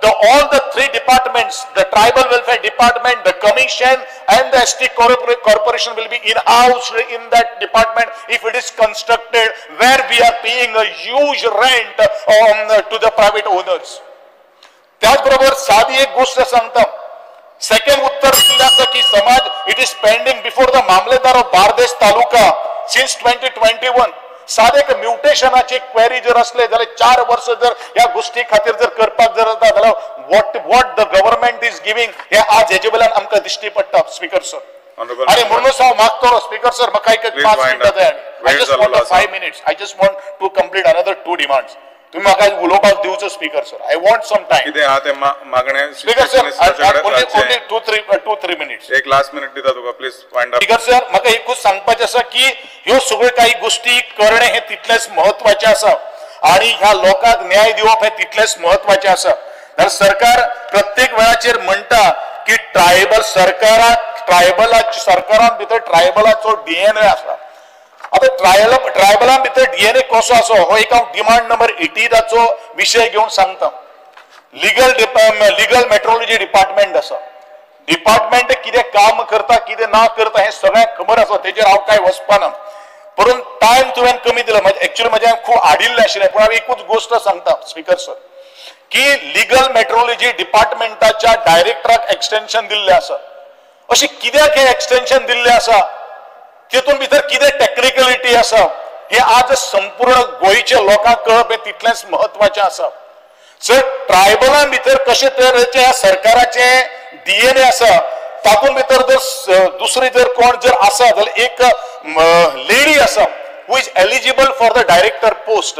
the all the 3 departments, the tribal welfare department, the commission and the ST corporation will be in house in that department if it is constructed where we are paying a huge rent to the private owners. त्याच बरोबर साधी एक गोष्ट सांगता, second उत्तर दिल्लें आसा की समाज it is pending before the mamlatdar of Bardez taluka since 2021. साधे एक म्युटेशनाची क्वेरी जर असले जाल्यार 4 वर्सां जर ह्या गोष्टी खातीर जर करपाक जर जाता जाल्यार what what the government is giving हे आज हेजे वयल्यान आमकां दिश्टी पडटा स्पीकर सर. आनी म्हणूनच हांव मागतलो स्पीकर सर, म्हाका एक 5 मिनटां जाय. I just want 5 minutes, I just want to complete another 2 demands. तुम्ही म्हाका उलोवपाक दिवचो speaker sir, I want some time. कितें आहा तें मागणें speaker sir, only 2-3 minutes, एक लास्ट मिनिट दिता तुका, please wind up. Speaker sir, म्हाका एकूच सांगपाचें आसा की ह्यो सगळ्यो काही गोष्टी करणे हें तितलेंच म्हत्वाचें आसा आनी ह्या लोकांक न्याय दिवप हें तितलेंच म्हत्वाचें आसा. जाल्यार सरकार प्रत्येक वेळाचेर म्हणटा की ट्रायबल सरकाराक ट्रायबलाची सरकारान भितर ट्रायबलाचो डीएनए आसा. आता ट्रायबलां भितर डीएनए कसो आसा हो एक हांव डिमांड नंबर 18 विशय घेवन सांगता. लिगल मेट्रोलॉजी डिपार्टमेंट आसा, डिपार्टमेंट कितें काम करता कितें ना करता हें सगळ्यांक खबर आसा, तेजेर हांव कांय वचपाना. परंतु टायम तुवें कमी दिला, एक्चुअली म्हजें खूब आडिल्लें आशिल्लें. पूण हांव एकूच गोश्ट सांगता स्पीकर सर की लिगल मेट्रोलॉजी डिपार्टमेंटाच्या डायरेक्टराक एक्सटेन्शन दिल्लें आसा. अशें कित्याक हें एक्सटेन्शन दिल्लें आसा, तितून भितर कितें टॅक्निकलिटी आसा हें आज संपूर्ण गोंयच्या लोकांक कळप हें तितलेंच म्हत्वाचें आसा. सर ट्रायबलां भितर कशे तरेचें ह्या सरकाराचें डीएनए आसा, तातूंत भितर जर दुसरी जर कोण जर आसा जाल्यार एक लेडी आसा who is eligible for the director post,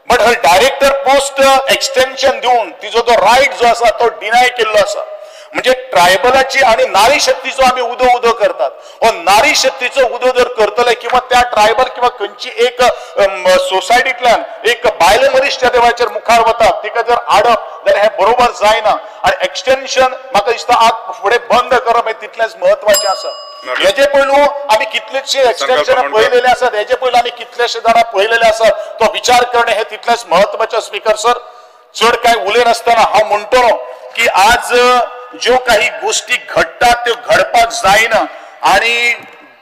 but her director post extension दिवन तिजो जो रायट जो आसा तो डिनाय केल्लो आसा. म्हणजे ट्रायबलाची आनी नारी शक्तीचो आमी उदो उदो करतात. हो नारी शक्तीचो उदो जर करतले किंवा त्या ट्रायबल किंवा खंयची एक सोसायटींतल्यान एक बायल मनीस त्या देवाचेर मुखार वता तिका जर आडप जाल्यार हें बरोबर जायना. आनी एक्सटेन्शन म्हाका दिसता आज फुडें बंद करप हें तितलेंच म्हत्वाचें आसा. हेजे पयलू आमी कितलेशे एक्सटेन्शन पळयलेले आसात, हेजे पयलू आमी कितलेशे जाणां पळयलेले आसात, तो विचार करणे हें तितलेंच म्हत्वाचें. स्पीकर सर चड कांय उलयनासतना हांव म्हणटलो की आज ज्यो काही गोष्टी घडटात त्यो घडपाक जायना आनी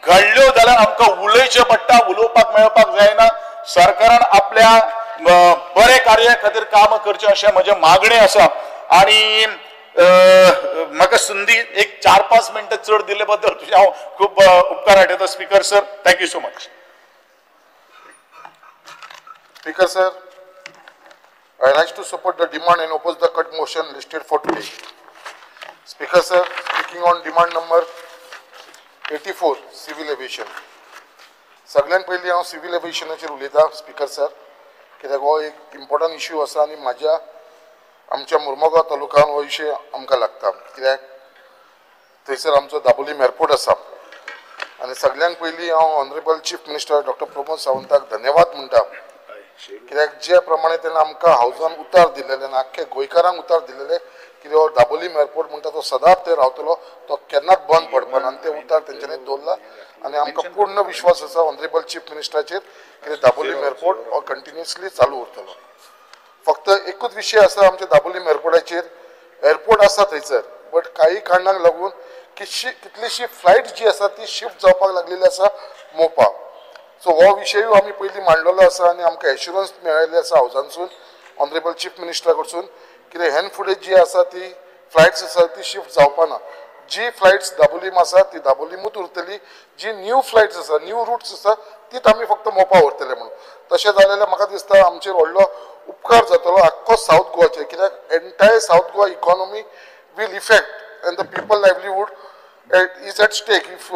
घडल्यो जाल्यार आमकां उलोवचें पडटा, उलोवपाक मेळपाक जायना. सरकारान आपल्या बरे कार्या खातीर काम करचें अशें म्हजें मागणें आसा. आनी म्हाका संदी एक 4-5 मिनटां चड दिल्ले बद्दल तुजें हांव खूब उपकार हाडटा speaker sir. Thank you so much. Speaker sir, I rise to support the demand and oppose the cut motion listed for today. Speaker sir, speaking on demand number 84, civil aviation. सगळ्यात पयलीं हांव सिव्हिल एव्हिएशनाचेर उलयतां speaker sir, कित्याक हो एक important issue आसा आनी म्हाज्या आमच्या मुर्मगांव तालुक्यान हो विशय आमकां लागता, कित्याक थंयसर आमचो दाबोलीम एअरपोर्ट आसा. आनी सगळ्यांत पयलीं हांव honourable chief minister doctor Pramod सावंताक धन्यवाद म्हणटा, कित्याक जे प्रमाणे तेणें आमकां हावजान उतार दिलेले आनी आख्खे गोंयकारांक उतार दिलेले कितें हो दाबोलीम एअरपोर्ट म्हणटा तो सदांच थंय रावतलो, तो केन्नाच बंद पडपाना आनी ते उतार तेंच्यांनी दवरला. आनी आमकां पूर्ण विश्वास आसा ऑनरेबल चीफ मिनिस्टराचेर कितें दाबोलीम एअरपोर्ट हो कंटिन्युअसली चालू उरतलो. फक्त एकूच विशय आसा आमच्या दाबोलीम एअरपोर्टाचेर, एअरपोर्ट आसा थंयसर बट काही कारणांक लागून कितलीशी फ्लायट जी आसा ती शिफ्ट जावपाक लागलेली आसा मोपा. सो हो विशयूय आमी पयलीं मांडलेलो आसा आनी आमकां एश्युरन्स मेळिल्लें आसा हावजानसून ऑनरेबल चीफ मिनिस्टरा कडसून कितें हेन फुडें जी आसा ती फ्लायट्स आसा ती शिफ्ट जावपाना. जी फ्लायट्स दाबोलीम आसा ती दाबोलीमूच उरतली, जी न्यू फ्लायट्स आसा न्यू रुट्स आसा तीच आमी फक्त मोपा व्हरतले म्हणून. तशें जालें जाल्यार म्हाका दिसता आमचेर व्हडलो उपकार जातलो आख्खो सावथ गोवाचेर, कित्याक entire South Goa economy will effect and the people livelihood is at stake if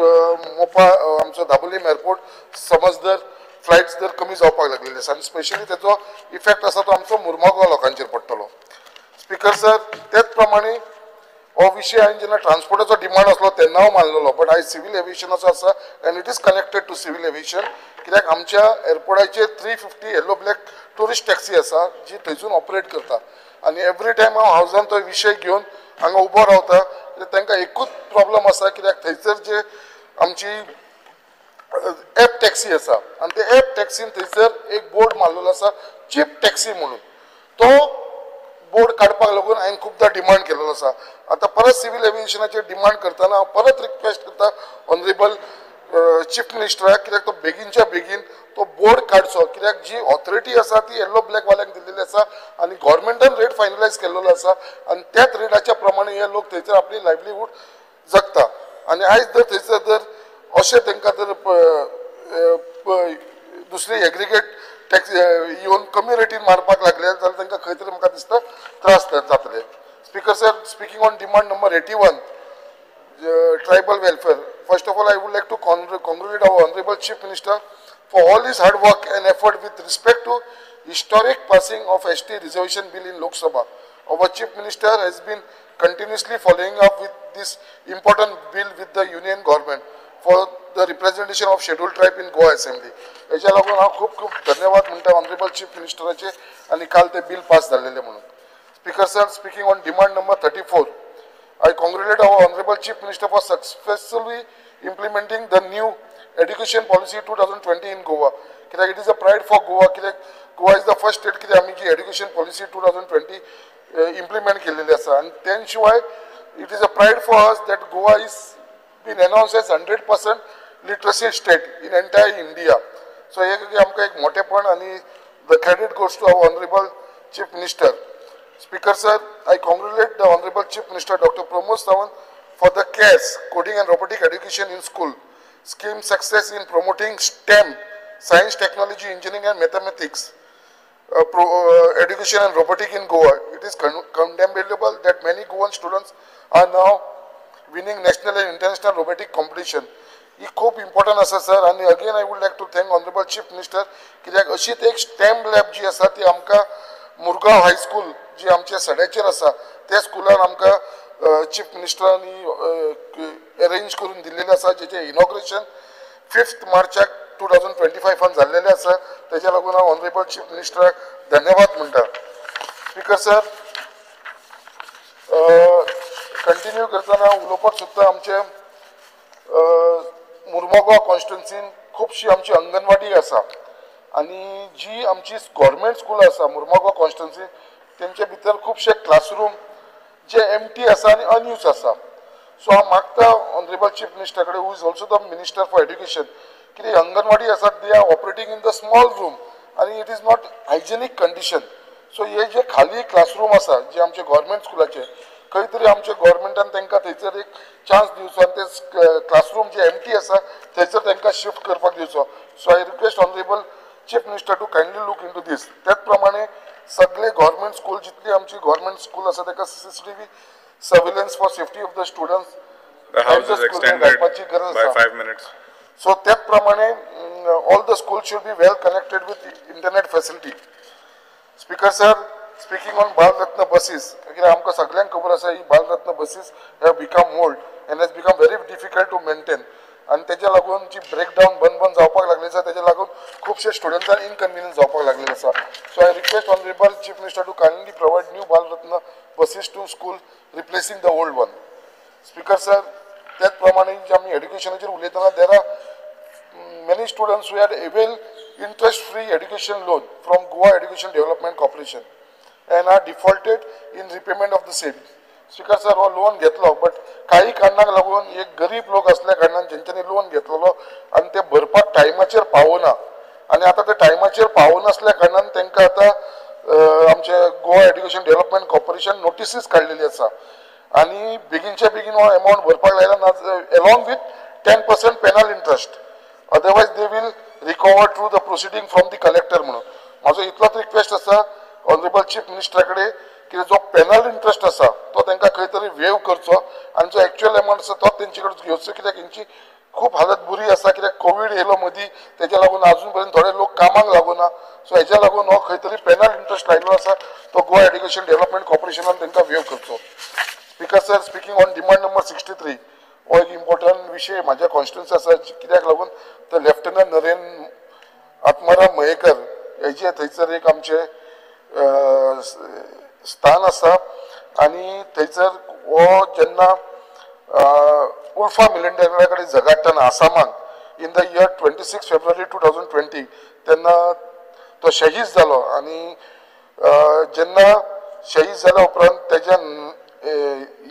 Mopa आमचो दाबोलीम एअरपोर्ट समज जर फ्लायट्स जर कमी जावपाक लागलेले आसा आनी स्पेशली तेचो इफेक्ट आसा तो आमचो मुर्मगांव लोकांचेर पडटलो. स्पीकर सर, तेच प्रमाणे हो विशय हांवें जेन्ना ट्रान्सपोर्टाचो डिमांड आसलो तेन्ना हांव मानलेलो, बट आयज सिव्हील एव्हिएशनाचो आसा and it is connected to civil aviation, कित्याक आमच्या एअरपोर्टाचेर 350 येल्लो ब्लॅक ट्युरिस्ट टॅक्सी आसा जी थंयसून ऑपरेट करता आनी एवरी टायम हांव हावजान तो विशय घेवन हांगा उबो रावता. तांकां एकूच प्रॉब्लम आसा, कित्याक थंयसर जे आमची एप टॅक्सी आसा आनी ते एप टॅक्सीन थंयसर एक बोर्ड मारलेलो आसा चीप टॅक्सी म्हणून, तो बोर्ड काडपाक लागून हांवें खुबदां डिमांड केलेलो आसा. आतां परत सिव्हील एव्हिएशनाचेर डिमांड करतना हांव परत रिक्वेस्ट करता ऑनरेबल चीफ मिनिस्टराक, कित्याक तो बेगीनच्या बेगीन तो बोर्ड काडचो, कित्याक जी ऑथॉरिटी आसा ती येल्लो ब्लॅक वाल्यांक दिल्लेली आसा आनी गव्हर्मेंटान रेट फायनलायज केल्लो आसा आनी त्याच रेटाच्या प्रमाणे हे लोक थंयसर आपली लायवलीहूड जगता. आनी आयज जर थंयसर जर अशें तांकां जर दुसरी एग्रीगेट टॅक्स येवन कमी रेटीन मारपाक लागले जाल्यार तांकां खंय तरी म्हाका दिसता त्रास जातले. Speaker sir, speaking on demand number 81, tribal welfare. First of all, I would like to congratulate our honourable chief minister for all his hard work and effort with respect to historic passing of ST reservation bill in Lok Sabha. Our Chief Minister has been continuously following up with this important bill with the Union Government for the representation of scheduled tribe in Goa Assembly. हेच्या लागून हांव खूब खूब धन्यवाद म्हणटा honourable chief मिनिस्टराचे आनी काल ते बिल पास जाल्लेले म्हणून. Speaker sir, speaking on demand number 34, I congratulate our honourable chief minister for successfully implementing the new education policy 2020 in Goa. कित्याक it is a pride for Goa, कित्याक Goa is the first state कित्याक आमी जी education policy 2020 implement केलेली आसा आनी तेन शिवाय It is a pride for us that Goa is been announced as 100% literacy state in entire India. So हे आमकां एक मोठेपण आनी the credit goes to our honourable Chief Minister. Speaker sir, I congratulate the honourable Chief Minister Doctor Pramod Sawant for the CARES, coding and robotic education in school scheme success in promoting STEM, science, technology, engineering and mathematics education and robotic in Goa. It is commendable that many Goan students are now winning national and international robotic competition. ही खूब important आसा sir. आनी again I would like to thank honourable Chief Minister, कित्याक अशीच एक stem lab जी आसा ती आमकां मुरगांव हायस्कूल जी आमच्या सड्याचेर आसा त्या स्कुलान आमकां चीफ मिनिस्टरांनी अरेंज करून दिल्लेलें आसा, जेचें इनॉग्रेशन 5 मार्चाक 2025 जाल्लेलें आसा. तेज्या लागून हांव ऑनरेबल चीफ मिनिस्टराक धन्यवाद म्हणटा. स्पीकर सर, कंटिन्यू करतना उलोवपाक सोदता. आमचे मुरमुगांव कॉन्स्टिट्युन्सीन खुबशी आमची अंगणवाडी आसा आनी जी आमची गव्हर्मेंट स्कूल आसा मुरमुगांव कॉन्स्टिट्युन्सी तेंचे भितर खुबशे क्लासरूम जे एमटी आसा आनी अनयूज आसा. सो हांव मागता ऑनरेबल चीफ मिनिस्टर कडेन, who is also the minister for education, कितें अंगणवाडी आसात they are operating in the small room आनी it is not hygienic condition. So हे जे खाली क्लासरूम आसा जे आमचे गव्हर्मेंट स्कुलाचे, खंय तरी आमच्या गव्हर्मेंटान तांकां थंयसर एक चान्स दिवचो आनी ते क्लासरूम जे एमटी आसा थंयसर तांकां शिफ्ट करपाक दिवचो. So I request honourable Chief Minister to kindly look into this. त्याच प्रमाणे सगळे गव्हर्मेंट स्कूल जितली आमची गव्हर्मेंट स्कूल आसा ताका CCTV surveillance for safety of the students घालपाची गरज आसा. सो त्याच प्रमाणे all the school should be well connected with internet facility. Speaker sir, speaking on Bal Ratna buses, कित्याक आमकां सगळ्यांक खबर आसा ही Bal Ratna buses have become old and has become very difficult to maintain आनी तेज्या लागून जी ब्रेकडावन बंद बंद जावपाक लागली आसा तेज्या लागून खुबशे स्टुडंट्सांक इनकन्विनियन्स जावपाक लागलेलें आसा. So I request honourable Chief Minister to kindly provide new Bal Ratna buses to school replacing the old one. Speaker sir, त्याच प्रमाणे जे आमी एड्युकेशनाचेर उलयतना there are many students who had avail interest free education loan from Goa Education Development Corporation and are defaulted in repayment of the same. Speaker sir, हो loan घेतलो but काही कारणाक लागून एक गरीब लोक असल्या कारणान जेंच्यांनी लोन घेतलेलो आनी ते भरपाक टायमाचेर पावना आनी आतां ते टायमाचेर पावनासल्या कारणान तांकां आतां आमचे Goa education development corporation notices काडलेली आसा आनी बेगीनच्या बेगीन हो एमावंट भरपाक लायला ना along with 10% penal interest, otherwise they will recover through the proceeding from the collector. म्हणून म्हाजो इतलोच रिक्वेस्ट आसा ऑनरेबल चीफ मिनिस्टरा कडेन की जो पेनल इंट्रस्ट आसा तो तांकां खंय तरी वेव करचो आनी जो एक्चुअल एमावंट आसा तो तेंचे कडेन घेवचो, कित्याक हेंची खूब हालत बरी आसा. कित्याक कोवीड येयलो मदीं तेज्या लागून आजून पर्यंत थोडे लोक कामाक लागूना. सो हेज्या लागून हो खंय तरी पेनल इंट्रस्ट लायिल्लो आसा तो गोवा एड्युकेशन डेव्हलपमेंट कॉर्पोरेशनान तांकां वेव करचो. Speaker sir, speaking on demand number 63, हो एक इम्पॉर्टंट विशय म्हाज्या कॉन्स्टिट्युन्सी आसा, कित्याक लागून तर लेफ्टनंट नरेन आत्माराम मयेकर हेजे थंयसर एक आमचे स्थान आसा आनी थंयसर हो जेन्ना उल्फा मिलिटरा कडेन झगडटना आसामाक in the year 26 February 2020 तेन्ना तो शहीद जालो आनी जेन्ना शहीद जाल्या उपरांत तेज्या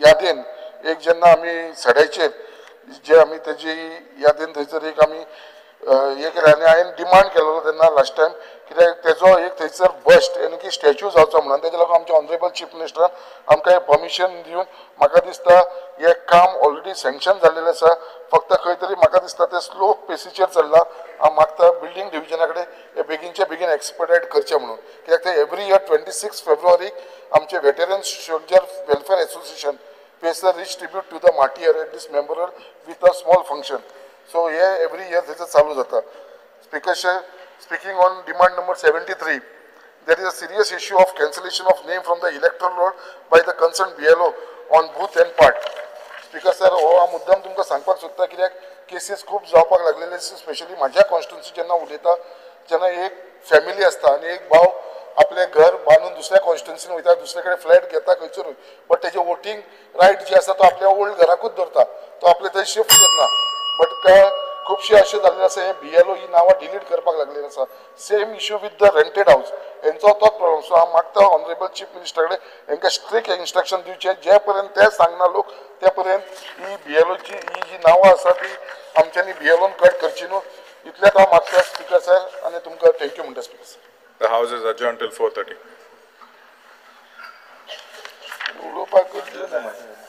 यादीन एक जेन्ना आमी सड्याचेर जे आमी तेजी यादीन थंयसर एक आमी हे केलें आनी हांवें डिमांड केलेलो तेन्ना लास्ट टायम कित्याक तेजो एक थंयसर बस्ट यानी की स्टॅच्यू जावचो म्हणून तेज्या लागून आमच्या ऑनरेबल चीफ मिनिस्टरान आमकां हें परमिशन दिवन म्हाका दिसता हें काम ऑलरेडी सँक्शन जाल्लेलें आसा, फक्त खंय तरी म्हाका दिसता तें स्लो पेसीचेर चल्लां. हांव मागता बिल्डींग डिविजना कडेन हें बेगीनच्या बेगीन एक्सपेडायट करचें म्हणून, कित्याक ते एवरी इयर 26 फेब्रुवारीक आमचे veteran soldier welfare association pays a rich tribute to the martyr at this memorial with a small function. So hey every year थंयसर चालू जाता. Speaker sir, speaking on demand number 73, there is a serious issue of cancellation of name from the electoral roll by the concerned BLO on booth and part. Speaker sir, हो हांव मुद्दाम तुमकां सांगपाक सोदता कित्याक केसीस खूब जावपाक लागलेले, स्पेशली म्हाज्या कॉन्स्टिट्युन्सी जेन्ना उलयता जेन्ना एक फॅमिली आसता आनी एक भाव आपलें घर बांदून दुसऱ्या कॉन्स्टिट्युन्सीन वयता, दुसरे कडेन फ्लॅट घेता खंयसरूय, बट तेजें वोटींग रायट जे आसा तो आपल्या ओल्ड घराकूच दवरता, तो आपले थंय शिफ्ट करना. बट खुबशे अशें जाल्लें आसा, हे बीएलओ ही नांवां डिलीट करपाक लागलेली आसा. Same issue with the rented house, हेंचो तोच प्रॉब्लम. सो हांव मागता ऑनरेबल चीफ मिनिस्टर कडेन हेंकां स्ट्रिक्ट इन्स्ट्रक्शन दिवचें, जे पर्यंत ते सांगना लोक ते पर्यंत ही बीएलओची ही जी नांवां आसा ती आमच्यांनी बीएलओन कट करची न्हू. इतलेंच हांव मागता स्पीकर सर आनी तुमकां thank you म्हणटा speaker sir. The house is adjourned till 4:30. उलोवपाक दिलें ना म्हाका.